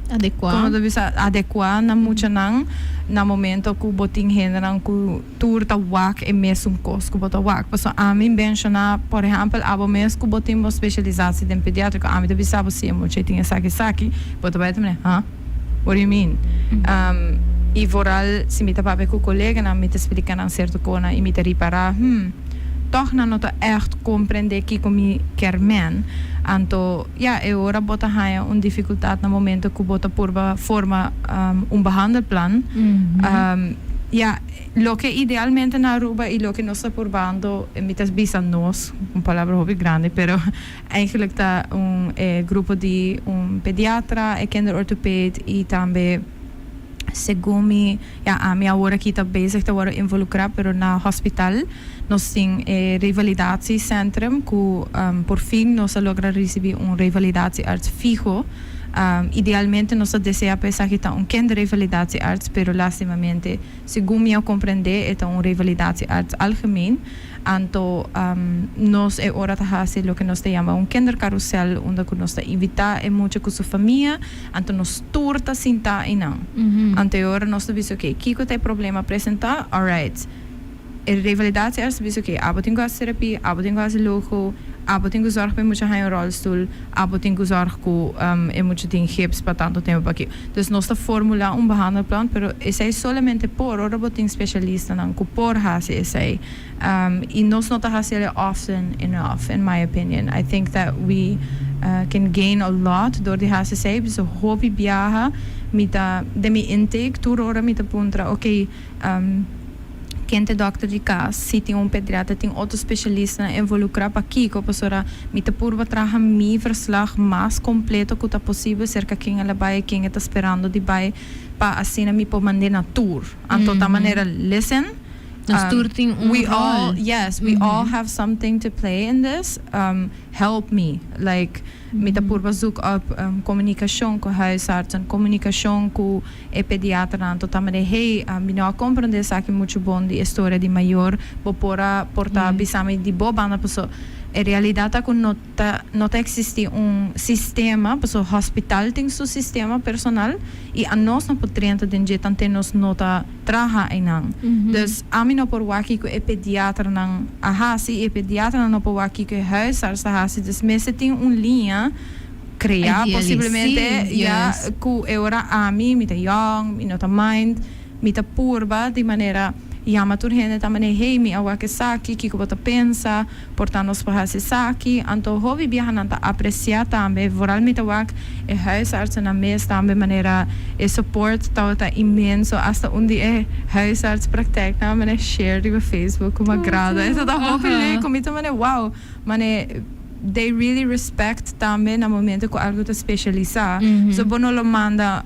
Adecua. Con ta bisa, adecua na mucha nan na momento cu bo tin hende nan cu tur ta wak e mesun cos cu bo ta wak. Paso ami menciona, por ehempel, abo mes cu bo tin bo specialisatie den pediatrico, ami ta bisa bo si e mucha tin esaki esaki, bo ta bay tambe, "Huh? What do you mean?" Y vooral si mi ta papia cu colega nan, mi ta explica nan cierto cona y mi ta ripara, toch nan no ta echt comprende kico mi kier men. Anto, ja, e ora bo ta haya un dificultad na momento cu bo ta purba forma un behandelplan. Ja, loke idealmente na Aruba y loke nos ta purbando, mi ta bisa nos, un palabra hopi grandi, pero eigenlijk ta un grupo di un pediatra, e kinderorthopeed y tambe segun mi, ja, ami awor aki ta bezig ta worden involucra, pero na hospital nos tin e revalidatiecentrum cu por fin nos a logra recibi un revalidatiearts fijo. Idealmente nos ta desea pa esaki ta un kinderrevalidatiearts, pero lastimamente, segun mi a comprende, e ta un revalidatiearts algemeen. Anto nos e ora ta haci loke nos ta yama un kindercarousel, unda cu nos ta invita e mucha cu su famia, anto nos tur ta sinta einan. Anto e ora nos ta bisa, "Ok, kico ta e problema presenta? Alright." E revalidatiearts ta bisa, "Ok, abo tin cu haci terapia, abo tin cu haci logo, abo tin cu zorg pa e mucha haya un rolstoel, abo tin cu zorg cu e mucha tin gips pa tanto tempo pa aki." Dus nos ta formula un behandelplan, pero esey solamente por ora bo tin specialistanan cu por haci esey. Y nos no ta haci often enough, in my opinion. I think that we can gain a lot door di haci esey. So hopi biaha, mi ta, den mi intake, tur ora mi ta puntra, "Ok, ken ta dokter di cas? Si tin un pediatra, tin otro specialista involucra, pakico?" Pasobra mi ta purba traha mi verslag mas completo cu ta posibel cerca ken el a bay, ken ta sperando di bay, pa asina mi por manda na tur. Anto ta manera, listen, Nos tur tin un we rol. All, yes, we all have something to play in this. Help me. Like, mi ta purba zoek op communicatie cu huisartsen, communicatie cu e pediatra, anto ta manera, "Hey, mi no a comprende esaki mucho bon di historia di mayor, bo por a porta bisami di bo banda?" Paso e realidad ta cu no ta existi un sistema, paso hospital tin su sistema personal y anos no por drenta den dje tante nos no ta traha einan. Dus ami no por wak kico e pediatra nan a hasi, e pediatra nan no por wak kico e huisarts a hasi, dus mester tin un liña crea Ideally, posiblemente si, ja, cu e ora ami, mi ta young, mi no ta mind, mi ta purba di manera yama tur hende ta manera, "Hey, mi a wak esaki, kico bo ta pensa, por ta nos por hasi esaki?" Anto hopi biaha nan ta aprecia tambe, vooral mi ta wak e huisartsen nan mes tambe, manera e support ta inmenso, hasta un di e huisartspraktijk nan manera share riba Facebook cu mi agrada. Esey ta hopi leuk, mi ta manera, wow, manera they really respect tambe na momento cu algo ta specialisa. So bo no lo manda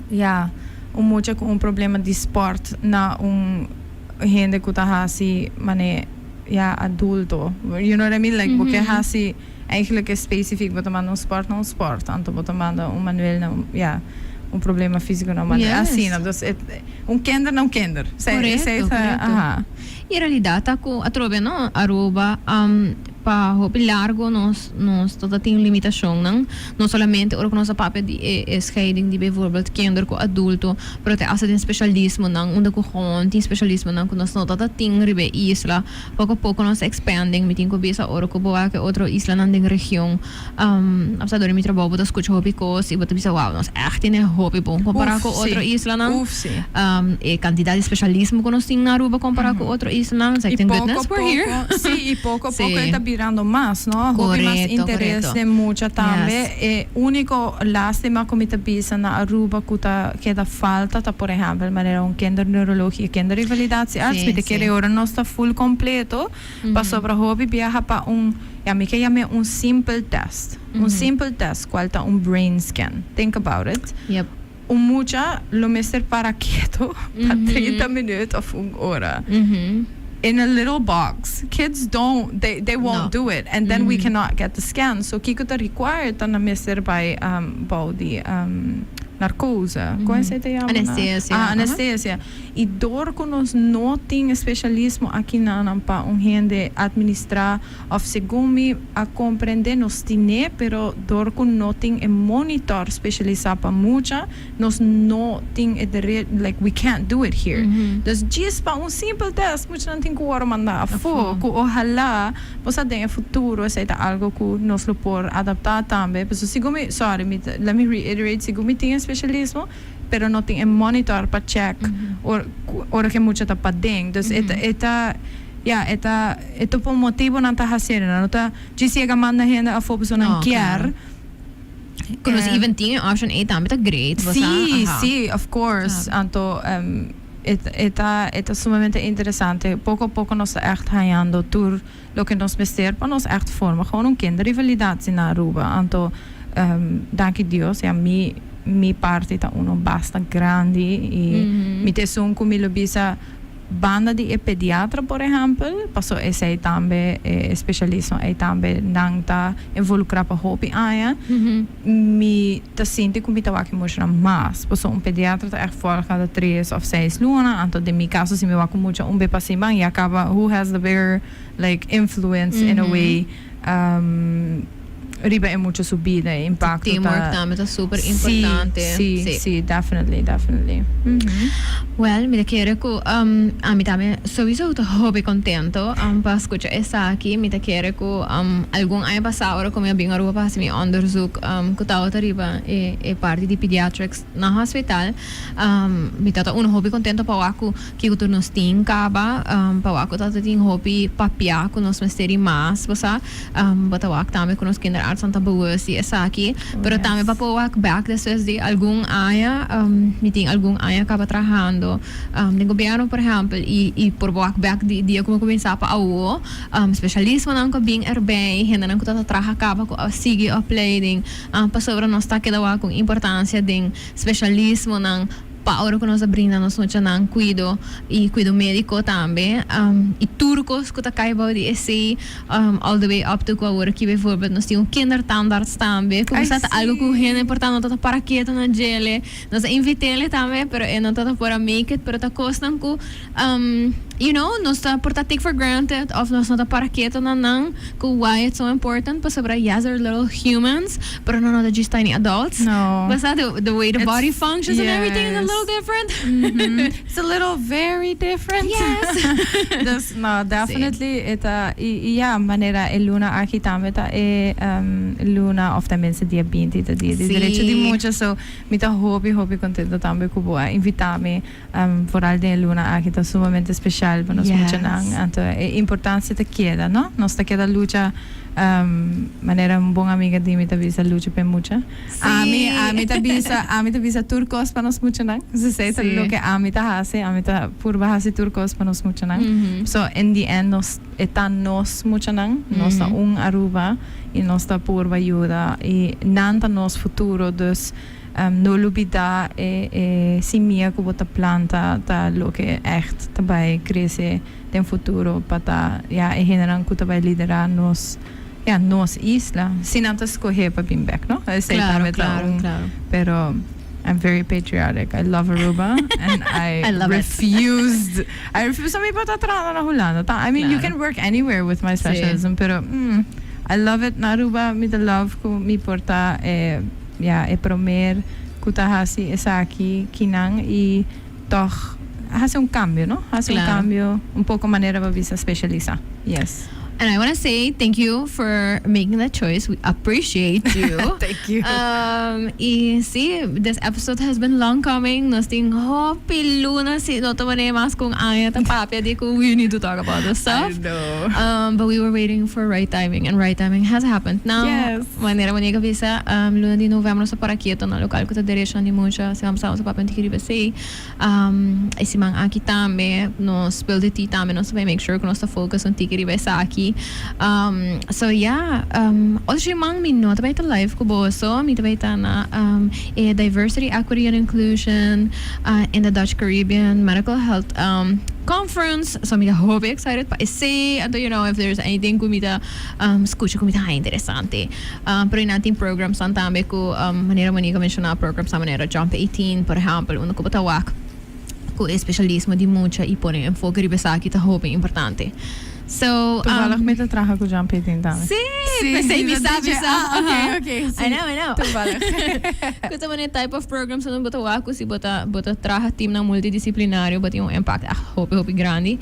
ja, un mucha cu un problema di sport na un hende cu ta hasi mane ja, adulto. You know what I mean? Like, bo kier hasi eigenlijk is specifiek, bo ta manda un sport na un sport, anto bo ta manda un manueel na un, ja. Un problema físiko no, ma asina. Dus un kinder na un kinder. Korekto, korekto. I realidat ta ku atrobe no Aruba pa hopi largo nos nos ta tin limitashonnan, no solamente ora ku nos a papia di e e scheiding di bijvoorbeeld kinder ku adulto, pero te asta den speshalismonan unda ku gewoon tin speshalismonan ku nos no ta tin riba e isla. Poko poko nos ta expanding, mi tin ku bisa ora ku bo wak e otro islanan den region. Apesar dor di mi trabou bo ta skucha hopi kos i bo ta bisa wow nos ègt tene hopi bon kompará ku otro islanan. E kantidat di spesialismo ku nos tin na Aruba kompará ku otro islanan, it's like thank goodness we're here. Sí, i poko poko e ta birando mas, no? Hopi mas interes den mucha tambe. E úniko lástima ku mi ta bisa na Aruba ku ta keda falta ta por ehèmpel manera un kinderneuroloog i kinderrevalidatiearts. Mi ta kere ora nos ta full kompleto. Pasobra hopi biaha pa un, ya mi ke yam'é un simpel test. Un simpel test cual ta un brain scan. Think about it. Un mucha lo mester para keto pa 30 minuut of un ora. In a little box. Kids don't, they, they won't do it. And then we cannot get the scan. So kiko ta required ta nan mester bai bou di narcose. Con esey ta yama? Anestesia. Ah, anestesia. I dor ku nos no tin e spesialismo akinanan pa un hende atministrá òf segun mi a komprendé nos tin'é pero dor ku no tin e monitor spesialisá pa mucha nos no tin e dere like we can't do it here. Dus djis pa un simpel tèst muchanan tin ku wòrdu mandá afó ku ohalá bo sa den e futuro esei ta algu ku nos lo por adaptá tambe pasobra segun mi sorry mi ta let me reiterate segun mi tin e spesialismo pero no tin e monitor pa check ora cu e mucha ta paden. Dus e ta, e ta, ya, e ta, e ta pa un motibo nan ta haciendo, nan no ta djis yega manda hende afo pasobra nan No, kier. claro. Cu nos even tin e option ey tambe ta great, bo sa? Sí, Aha. sí, of course. Anto e ta, e ta, e ta sumamente interesante. Poco a poco nos ta echt hañando tur loke nos mester pa nos echt forma gewoon un kinderrevalidatie na Aruba. Anto danki Dios ya mi mi parti ta uno basta grandi y mi ta esun cu mi lo bisa banda di e pediatra por ehempel paso esey tambe e specialismo ey tambe nan ta involucra pa hopi aña mi ta sinti cu mi ta wak e muchanan mas paso un pediatra ta echt volg cada tres of seis luna anto den mi caso si mi wak un mucha un be pa siman ya caba who has the bigger like influence in a way riba e mucha su bida e impacto ta Teamwork tambe ta super importante. Si si si definitely definitely. Well mi ta kere cu ami tambe sowiso ta hopi contento pa scucha esaki mi ta kere cu algun aña pasa ora cu mi a bin Aruba pa haci mi onderzoek cu tabata riba e parti di pediatrics na hospital mi tabata uno hopi contento pa wak cu Kiko tur nos tin kaba pa wak ku ta tin hopi papia ku nos mester di mas bo sa. Bo ta wak tambe ku nos kinderartsen ta bewust di esaki. Pero tambe pa por wak bek despues di algun aña, mi tin algun aña kaba trahando den gobierno por ehempel i por wak bek di dia ku mi a kuminsá pa awo, spesialismonan ku a bin erbij, hendenan ku ta traha kaba ku a sigui opleiding pasobra nos ta keda wak un importansia den spesialismonan. Pa ora ku nos a brinda nos muchanan kuido i kuido médiko tambe i tur kos ku ta kai bou di esei all the way up to ku awor aki bijvoorbeeld nos tin un kindertandarts tambe ku sa ta algu ku hende por ta no ta ta para ketu na djele nos a invit'ele tambe pero e no ta ta por a make it pero ta kosnan ku you know nos ta por ta take for granted of nos no ta para ketu na nan ku why it's so important pasobra yes they're little humans pero nan no ta djis tiny adults. No. Basta the, the way the It's- body functions and everything is a little yes. different. It's a little very different. Yes. Dus no, definitely e ta i, i ja, manera e luna aki tambe ta e luna of tenminste dia 20 ta dia di Sí. derecho di mucha. So mi ta hopi hopi contento tambe cu bo a invita mi. Vooral den e luna aki ta sumamente special pa nos muchanan. Anto e importancia ta keda, no? Nos ta keda lucha, manera un bon amiga di mi ta bisa lucha p'e mucha. Ami, ami ta bisa, ami ta bisa tur cos pa nos muchanan. Esei ta loke ami ta haci, ami ta purba haci tur cos pa nos muchanan. So in the end nos, e ta nos muchanan, nos ta un Aruba y nos ta purba yuda y nan ta nos futuro, dus. No lubida e e simia ku bo ta planta ta loke ègt ta bai krese den futuro pa ta ya e hendenan ku ta bai lidera nos ya nos isla si nan ta skohe pa bin bèk no esei Claro tambe ta claro un claro. pero. I'm very patriotic. I love Aruba and I, I love it. Refused. I refused. Mi por ta traha na Hulanda. I mean, you Claro. Can work anywhere with my specialism, pero I love it na Aruba. Mi ta love cu mi por ta ja, e promer cu ta hasi esaki kinan y toch haci un cambio, no? Haci un Claro. Cambio, un poco manera pa bisa specialisa. Yes. And I want to say thank you for making that choice. We appreciate you. Thank you. Y si, this episode has been long coming. Nos tin hopi luna, si no ta mas cu aña ta papia di cu we need to talk about this stuff. I know. But we were waiting for right timing, and right timing has happened now. Yes. Manera Monica a bisa, luna di november nos ta para keto na local cu ta derecho di mucha, si vamos a papia di esey. E siman aki tambe, nos spill the tea tambe, nos bay make sure cu nos ta focus un tiki riba esaki. So yeah, otro siman mi no ta bay ta live cu boso, mi ta bay ta na e Diversity, Equity and Inclusion in the Dutch Caribbean Medical Health Conference. So mi ta hopi excited pa esey. Anto if there's anything cu mi ta scucha cu mi ta interesante. Pero nan tin programs tambe cu manera Monica menciona, programs manera Jump 18, por ehempel, unda cu bo ta wak cu especialismo di mucha y pone enfoke riba esaki ta hopi importante. So, Toevallig mi ta traha cu Jump 18 tambe. Si, pesey mi sabi sa. Ah, okay, si. I know, I know. Toevallig. Cu ta type of programs no bo ta wak si bo ta bo ta traha team na multidisciplinario, bo tin un impact ah, hopi hopi grandi.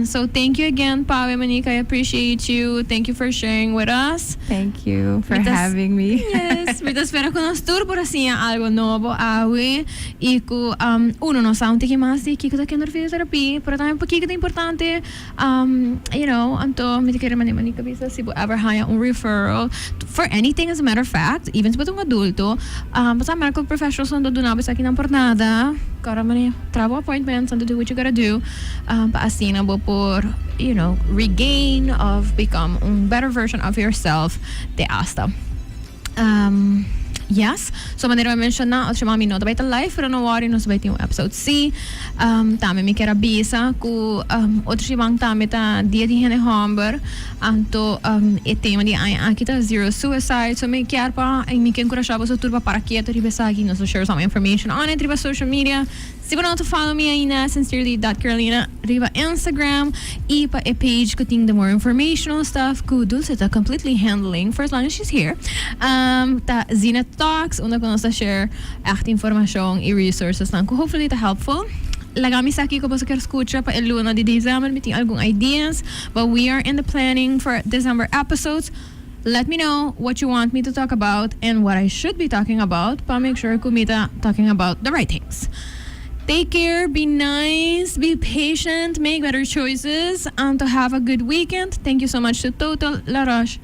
So thank you again, Pawe Monica. I appreciate you. Thank you for sharing with us. Thank you for having me. Yes, mi ta spera cu nos tur por a siña algo nobo awe y cu uno nos sa un tiki mas di kico ta kinderfysiotherapie, pero tambe pakico ta importante. Anto mi ta kere manera Monica bisa, si bo ever haya un referral for anything, as a matter of fact, even si bo ta un adulto, basta medical professionals no ta duna bo esaki nan por nada. Cara mane traha appointments and to do what you gotta do pa asina bo por regain of become un better version of yourself te hasta. Yes, so manera mi menciona, otro siman mi no ta bay ta live, pero no worry, nos bay tin un episode si. Tambe mi kier avisa cu otro siman tambe ta Dia di Hende Homber, anto e tema di aña aki ta Zero Suicide, so mi kier pa, y mi kier encurasha boso tur pa para keto riba esaki, nos lo share some information on it riba social media. Si bo no ta follow mi ainda, sincerely.carolina riba Instagram y pa e page cu tin the more informational stuff cu Dulce ta completely handling for as long as she's here. Ta Zina Talks, unda cu nos ta share echt informacion y resources nan cu hopefully ta helpful. Laga mi sa kico boso kier scucha pa e luna di december, mi tin algun ideas, but we are in the planning for December episodes. Let me know what you want me to talk about and what I should be talking about pa make sure cu mi ta talking about the right things. Take care, be nice, be patient, make better choices, and to have a good weekend. Thank you so much to Total, La Roche,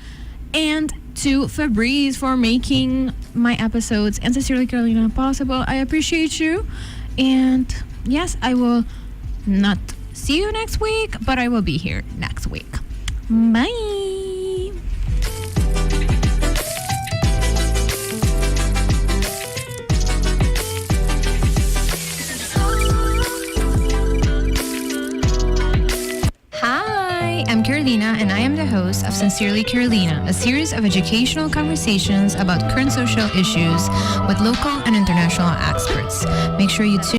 and to Fabrice for making my episodes and Sincerely Carolina possible. I appreciate you. And yes, I will not see you next week, but I will be here next week. Bye. Hi, I'm Carolina, and I am the host of Sincerely Carolina, a series of educational conversations about current social issues with local and international experts. Make sure you tune